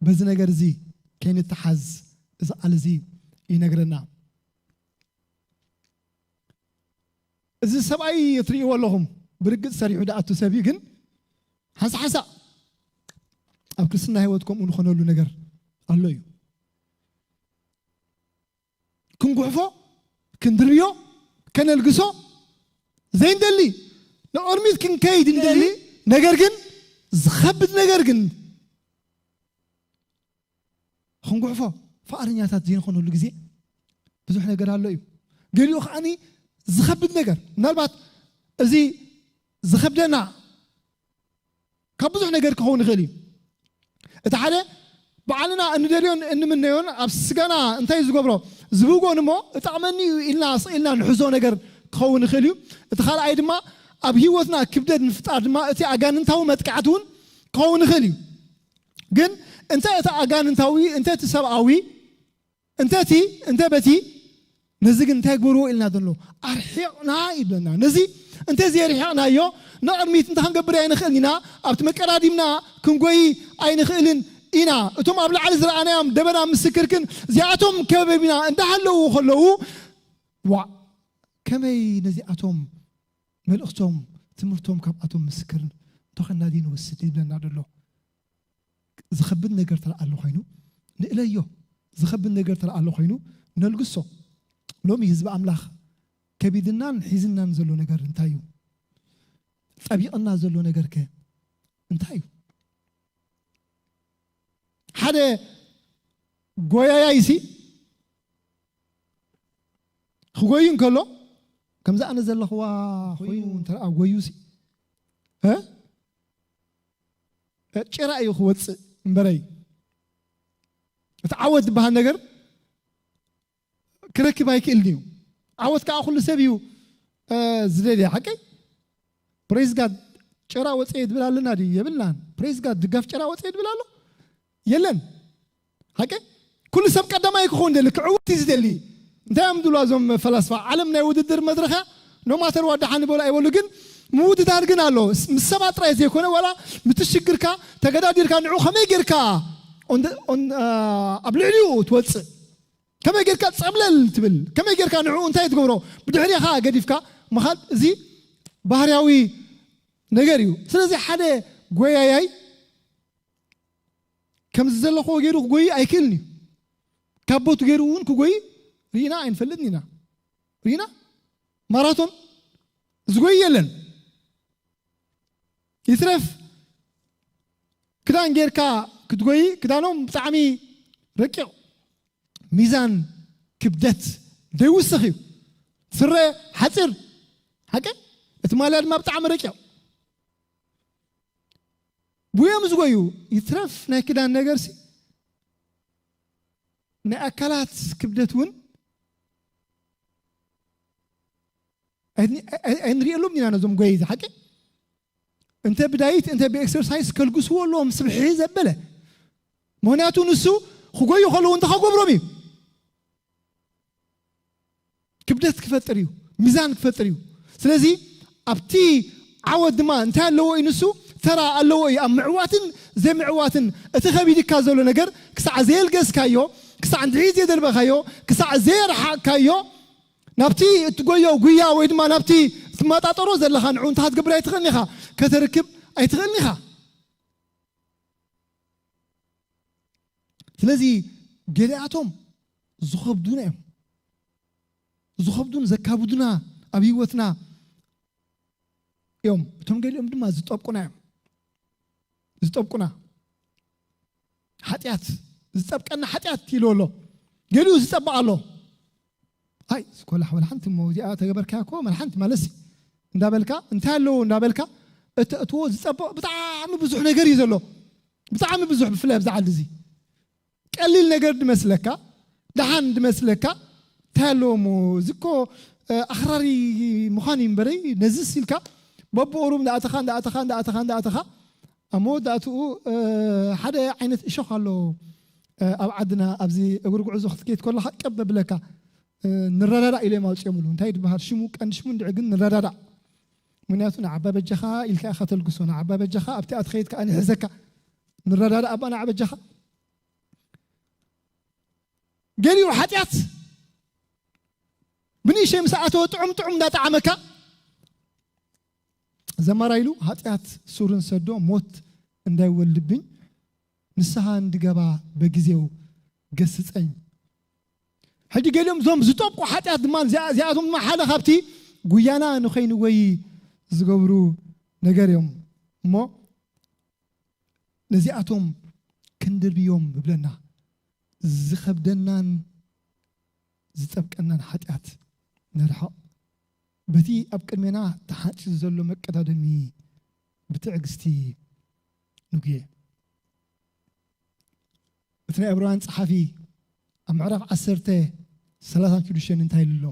በዚ ነገር እዚ ከይንተሓዝ እዚ ቃል እዚ ይነግረና። እዚ ሰብኣይ እትርእይዎ ኣለኹም፣ ብርግጽ ሰሪሑ ደኣቱ ሰብ እዩ፣ ግን ሓንሳእ ሓንሳእ ኣብ ክርስትና ህይወት ከምኡ ንኾነሉ ነገር ኣሎ እዩ። ክንጉሕፎ፣ ክንድርብዮ፣ ከነልግሶ ዘይንደሊ፣ ንቕድሚት ክንከይድ እንደሊ፣ ነገር ግን ዝኸብድ ነገር ግን ክንጉሕፎ ፍቓደኛታት ዘይንኾነሉ ግዜ ብዙሕ ነገር ኣሎ እዩ። ገሊኡ ከዓኒ ዝኸብድ ነገር፣ ምናልባት እዚ ዝኸብደና ካብ ብዙሕ ነገር ክኸውን ይኽእል እዩ። እቲ ሓደ ባዕልና እንደልዮን እንምነዮን ኣብ ስጋና እንታይ ዝገብሮ ዝብጎን እሞ እጠቕመኒ እዩ ኢልና ስቕ ኢልና ንሕዞ ነገር ክኸውን ይኽእል እዩ። እቲ ካልኣይ ድማ ኣብ ህይወትና ክብደት ምፍጣር ድማ እቲ ኣጋንንታዊ መጥቃዕቲ እውን ክኸውን ይኽእል እዩ። ግን እንተ እቲ ኣጋንንታዊ፣ እንተ እቲ ሰብኣዊ፣ እንተ እቲ፣ እንተ በቲ፣ ነዚ ግን እንታይ ግበርዎ ኢልና ዘሎ? ኣርሒቕና ይብለና። ነዚ እንተ ዘየርሒቕናዮ፣ ንቕድሚት እንተ ክንገብር ኣይንኽእልን ኢና፣ ኣብቲ መቀዳዲምና ክንጎይ ኣይንኽእልን ኢና። እቶም ኣብ ላዕሊ ዝረኣናዮም ደበና ምስክርክን እዚኣቶም ከበቢና እንዳሃለዉ ከለዉ፣ ዋእ፣ ከመይ ነዚኣቶም መልእኽቶም፣ ትምህርቶም ካብኣቶም ምስክርን እንተኾንና ድዩ ንወስድ ይብለና ዘሎ። ዝኸብድ ነገር ተለኣሎ ኮይኑ ንእለዮ። ዝኸብድ ነገር ተለኣሎ ኮይኑ ነልግሶ። ሎሚ ህዝቢ ኣምላኽ ከቢድናን ሒዝናን ዘሎ ነገር እንታይ እዩ? ጠቢቕና ዘሎ ነገር ከ እንታይ እዩ? ሓደ ጎያያይሲ ክጎዩ እንከሎ፣ ከምዚ ኣነ ዘለኽዋ ኮይኑ እንተ ደኣ ጎዩሲ፣ እ? እ፣ ጭራ እዩ ክወጽእ እምበረይ። እቲ ዓወት ዝበሃል ነገር ክረክብ ኣይክእልን እዩ። ዓወት ከኣ ኩሉ ሰብ እዩ፣ እ፣ ዝደልያ። ሓቀይ? ፕሬዝ ጋድ፣ ጭራ ወጸየ ድብል ኣለና ድዩ? የብልናን። ፕሬዝ ጋድ፣ ድጋፍ ጭራ ወጸየ ድብል ኣሎ? የለን። ሓቂ? ኩሉ ሰብ ቀዳማይ ክኸውን ደሊ፣ ክዕወት እዩ ዝደሊ። እንታይ እዮም ዝብሉ እዞም ፈላስፋ? ዓለም ናይ ውድድር መድረኽ እያ። No matter what ደሓን ይበሉ ኣይበሉ፣ ግን ምውድዳር ግን ኣሎ። ስ-፣ ምስ ሰባት ጥራይ ዘይኮነ፣ ዋላ ምስቲ ሽግርካ ተገዳዲርካ ንዑ ከመይ ጌርካ ኦን-፣ ኦን-፣ አ፣ ኣብ ልዕሊኡ ትወጽእ? ከመይ ጌርካ ጸብለል ትብል? ከመይ ጌርካ ንዑ እንታይ ትገብሮ? ብድሕሪኻ ገዲፍካ ምኻድ፣ እዚ ባህርያዊ ነገር እዩ። ስለዚ ሓደ ጎያያይ ከምዚ ዘለኽዎ ገይሩ ክጎይ ኣይክእልን እዩ። ካብ ቦቱ ገይሩ እውን ክጎይ ርኢና ኣይንፈልጥን ኢና። ርኢና ማራቶን ዝጎይ የለን። ይትረፍ ክዳን ጌርካ ክትጎይ፣ ክዳኖም ብጣዕሚ ረቂቕ፣ ሚዛን ክብደት ዘይውስኽ እዩ። ስረ ሓፂር፣ ሓቂ፣ እቲ ማልያ ድማ ብጣዕሚ ረቂቕ። ብዮም ዝጎዩ ይትረፍ ናይ ክዳን ነገርሲ፣ ናይ ኣካላት ክብደት እውን ኣይን-፣ ኣይ-፣ ኣይ-፣ ኣይንሪኤሎም ኢና ነዞም ጎየይቲ፣ ሓቂ። እንተ ብዳይት፣ እንተ ብኤክሰርሳይስ ከልግስዎ ኣለዎም፣ ስብሒ ዘበለ። ምኽንያቱ ንሱ ክጎዩ ከለዉ እንተ ከገብሮም እዩ። ክብደት ክፈጥር እዩ፣ ሚዛን ክፈጥር እዩ። ስለዚ ኣብቲ ዓወት ድማ እንታይ ኣለዎ እዩ? ንሱ ተራ ኣለዎ እዩ። ኣብ ምዕዋትን ዘይምዕዋትን እቲ ከቢድካ ዘሎ ነገር ክሳዕ ዘየልገስካዮ፣ ክሳዕ እንድዒ ዘየደርበኻዮ፣ ክሳዕ ዘየርሓቕካዮ፣ ናብቲ እትጎዮ ጉያ ወይ ድማ ናብቲ እትመጣጠሮ ዘለኻ ንዑ እንታይ ክትገብር ኣይትኽእልን ኢኻ፣ ከተርክብ ኣይትኽእልን ኢኻ። ስለዚ ገሊኣቶም ዝኸብዱና እዮም። ዝኸብዱን ዘካብዱና ኣብ ህይወትና እዮም። እቶም ገሊኦም ድማ ዝጠብቁና እዮም። ዝጠብቁና። ሓጢኣት፣ ዝጠብቀና ሓጢኣት ኢሉ ኣሎ። ገሊኡ ዝጠብቕ ኣሎ። ኣይ፣ እስኮ ላሕ በል ሓንቲ እሞ እዚኣ ተገበርካያ እኮ መን ሓንቲ ማለት ሲ እንዳበልካ፣ እንታይ ኣለዎ እንዳበልካ እተእትዎ ዝጸብቕ ብጣዕሚ ብዙሕ ነገር እዩ ዘሎ። ብጣዕሚ ብዙሕ፣ ብፍላይ ኣብዚ ዓዲ እዚ። ቀሊል ነገር ድመስለካ፣ ደሓን ድመስለካ፣ እንታይ ኣለዎ እሞ፣ እዚ እኮ፣ እ፣ ኣኽራሪ ምዃን እዩ እምበረይ፣ ነዚስ ኢልካ፣ በብቑሩብ እንዳኣተኻ፣ እንዳኣተኻ፣ እንዳኣተኻ፣ እንዳኣተኻ፣ ኣብ መወዳእትኡ፣ እ፣ ሓደ ዓይነት እሾኽ ኣሎ፣ እ፣ ኣብ ዓድና፣ ኣብዚ እግሪ ጉዕዞ ክትከይድ ከለኻ፣ ቀብ ብለካ፣ እ፣ ንረዳዳእ ኢሎም ኣውፅኦምሉ። እንታይ ድበሃል ሽሙ? ቀንዲ ሽሙ እንድዒ ግን ንረዳዳእ። ምኽንያቱ ንዓባ በጃኻ ኢልካ ኢኻ ተልግሶ፣ ንዓባ በጃኻ ኣብቲ ኣትኸይድ ከኣ ንሕዘካ። ንረዳዳእ ኣባ ንዓ በጃኻ። ገሊኡ ሓጢኣት ብንእሽተይ ምስ ኣተወ ጥዑም ጥዑም እንዳጠዓመካ፣ ዘማራ ኢሉ፣ "ሓጢኣት ሱርን ሰዶ ሞት እንዳይወልድብኝ ንስሓ እንድገባ በጊዜው ገስጸኝ።" ሕጂ ገሊኦም እዞም ዝጠብቁ ሓጢኣት ድማ፣ እዚኣ-፣ እዚኣቶም ድማ ሓደ ካብቲ ጉያና ንኸይንጎይ ዝገብሩ ነገር እዮም። እሞ ነዚኣቶም ክንድርብዮም ብብለና፣ ዝኸብደናን ዝጠብቀናን ሓጢኣት ነርሕቕ። በቲ ኣብ ቅድሜና ተሓንጺጹ ዘሎ መቀዳደሚ ብትዕግስቲ ንጉየ። እቲ ናይ ዕብራውያን ጸሓፊ ኣብ ምዕራፍ ዓሰርተ ሰላሳን ሽዱሽተን እንታይ ኢሉ ኣሎ?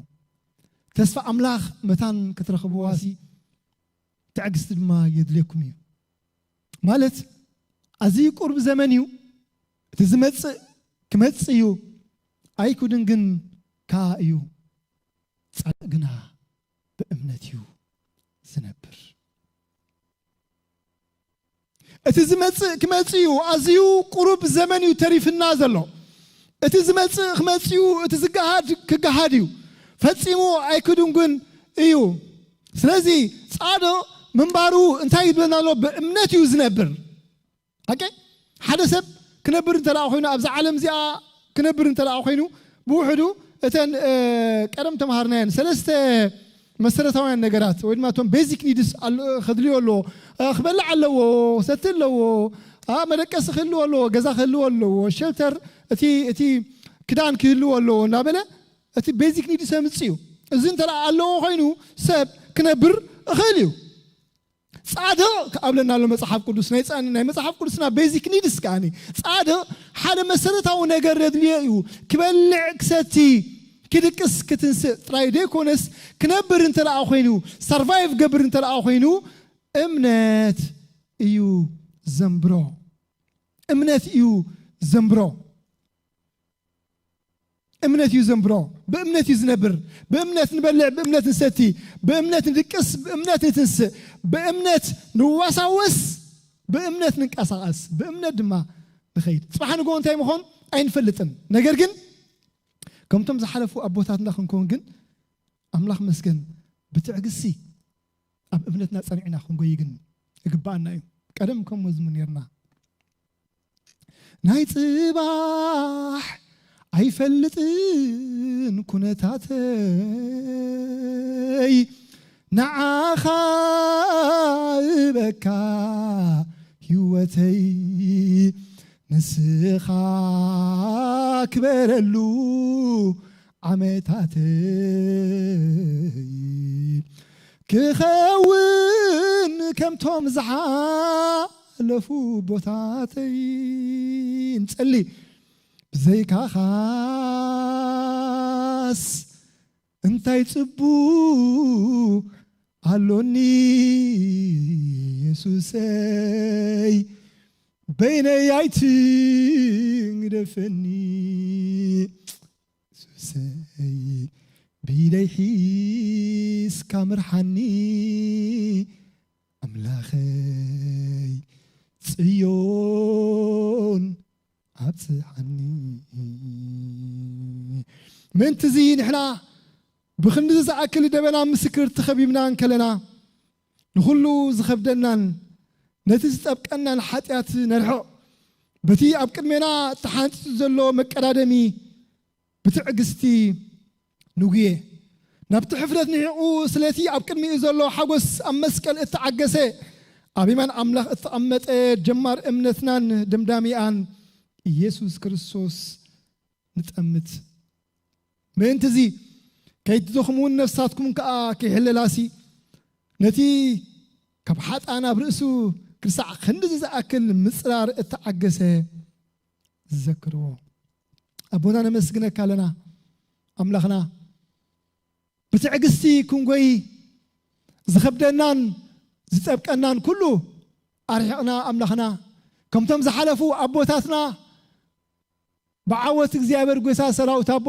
"ተስፋ ኣምላኽ መታን ክትረኽብዋሲ ትዕግስቲ ድማ የድልየኩም እዩ።" ማለት ኣዝዩ ቁሩብ ዘመን እዩ፣ እቲ ዝመጽእ ክመጽእ እዩ፣ ኣይኩድን ግን ከኣ እዩ፣ ጻድቕ ግና ብእምነት እዩ ዝነብር። እቲ ዝመጽእ ክመጽእ እዩ፣ ኣዝዩ ቁሩብ ዘመን እዩ ተሪፍና ዘሎ። እቲ ዝመጽእ ክመጽእ እዩ፣ እቲ ዝገሃድ ክገሃድ እዩ፣ ፈጺሙ ኣይክድንጉን እዩ። ስለዚ ጻድቕ ምንባሩ እንታይ ይብለና ኣሎ? ብእምነት እዩ ዝነብር። ሓቂ? ሓደ ሰብ ክነብር እንተ ደኣ ኮይኑ፣ ኣብዛ ዓለም እዚኣ ክነብር እንተ ደኣ ኮይኑ፣ ብውሕዱ እተን፣ እ፣ ቀደም ተምሃርናየን ሰለስተ መሰረታውያን ነገራት ወይ ድማ እቶም ቤዚክ ኒድስ ኣል-፣ ከድልዮ ኣለዎ። እ፣ ክበልዕ ኣለዎ፣ ክሰቲ ኣለዎ፣ እ፣ መደቀሲ ክህልዎ ኣለዎ፣ ገዛ ክህልዎ ኣለዎ፣ ሸልተር፣ እቲ፣ እቲ ክዳን ክህልዎ ኣለዎ እናበለ እቲ ቤዚክ ኒድስ የምጽእ እዩ። እዚ እንተ ደኣ ኣለዎ ኮይኑ ሰብ ክነብር እኽእል እዩ። ጻድቕ ክኣብለና ኣሎ መጽሓፍ ቅዱስ። ናይ ጻ-፣ ናይ መጽሓፍ ቅዱስና ቤዚክ ኒድስ ከኣኒ ጻድቕ ሓደ መሰረታዊ ነገር ዘድልዮ እዩ። ክበልዕ፣ ክሰቲ፣ ክድቅስ፣ ክትንስእ ጥራይ ዘይኮነስ ክነብር እንተ ደኣ ኮይኑ፣ ሰርቫይቭ ገብር እንተ ደኣ ኮይኑ እምነት እዩ ዘንብሮ። እምነት እዩ ዘንብሮ። እምነት እዩ ዘንብሮ። ብእምነት እዩ ዝነብር። ብእምነት ንበልዕ፣ ብእምነት ንሰቲ፣ ብእምነት ንድቅስ፣ ብእምነት ንትንስእ፣ ብእምነት ንዋሳወስ፣ ብእምነት ንንቀሳቐስ፣ ብእምነት ድማ ንኸይድ። ጽባሕ ንግሆ እንታይ ምኾን ኣይንፈልጥን። ነገር ግን ከምቶም ዝሓለፉ ኣቦታትና ክንከውን ግን ኣምላኽ መስገን ብትዕግስቲ ኣብ እምነትና ጸኒዕና ክንጎይ ግን ይግብኣና እዩ። ቀደም ከም መዝሙር ነርና። ናይ ጽባሕ ኣይፈልጥን ኩነታተይ፣ ንዓኻ እበካ ህይወተይ፣ ንስኻ ክበረሉ ዓመታተይ፣ ክኸውን ከምቶም ዝሓለፉ ኣቦታተይ። ንጸሊ። ብዘይካኻስ እንታይ ጽቡቕ ኣሎኒ የሱሰይ፣ በይነይ ኣይትግደፈኒ። የሱሰይ ብኢደይ ሒዝካ ምርሓኒ፣ ኣምላኸይ ጽዮን ኣብጽሓኒ። ምእንቲ እዚ ንሕና ብኽንዲ ዝኣክል ደበና ምስክር ተኸቢብና እንከለና፣ ንኹሉ ዝኸብደናን ነቲ ዝጠብቀናን ሓጢኣት ነርሕቕ። በቲ ኣብ ቅድሜና ተሓንጺጹ ዘሎ መቀዳደሚ ብትዕግስቲ ንጉየ። ናብቲ ሕፍረት ንዒቑ ስለቲ ኣብ ቅድሚኡ ዘሎ ሓጎስ ኣብ መስቀል እተዓገሰ፣ ኣብ የማን ኣምላኽ እተቐመጠ ጀማር እምነትናን ደምዳሚኣን ኢየሱስ ክርስቶስ ንጠምት። ምእንቲ እዚ ከይትደኽሙን ነፍሳትኩም ከኣ ከይሕለላሲ ነቲ ካብ ሓጣን ኣብ ርእሱ ክሳዕ ክንድዚ ዝኣክል ምጽራር እተዓገሰ ዝዘክርዎ። ኣቦና ነመስግነካ ኣለና ኣምላኽና። ብትዕግስቲ ክንጎይ ዝኸብደናን ዝጸብቀናን ኩሉ ኣርሒቕና ኣምላኽና ከምቶም ዝሓለፉ ኣቦታትና ብዓወት እግዚኣብሔር ጎይታ ሰራዊት ኣቦ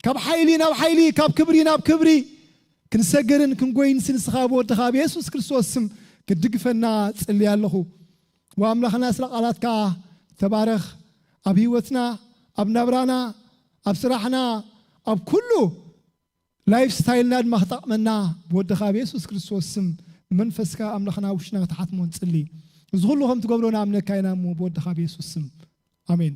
ካብ ሓይሊ ናብ ሓይሊ ካብ ክብሪ ናብ ክብሪ ክንሰገርን ክንጎይን ስንስኻ ብወድኻ ብየሱስ ክርስቶስ ስም ክትድግፈና ጽልይ ኣለኹ። ወኣምላኽና ስለ ቃላትካ ተባረኽ። ኣብ ህይወትና ኣብ ናብራና ኣብ ስራሕና ኣብ ኩሉ ላይፍ ስታይልና ድማ ክጠቕመና ብወድኻ ብየሱስ ክርስቶስ ስም ብመንፈስካ ኣምላኽና ውሽና ክትሓትሞ ንጽሊ። እዚ ኩሉ ከም ትገብሮ ንኣምነካ ኢና እሞ ብወድኻ ብየሱስ ስም ኣሜን።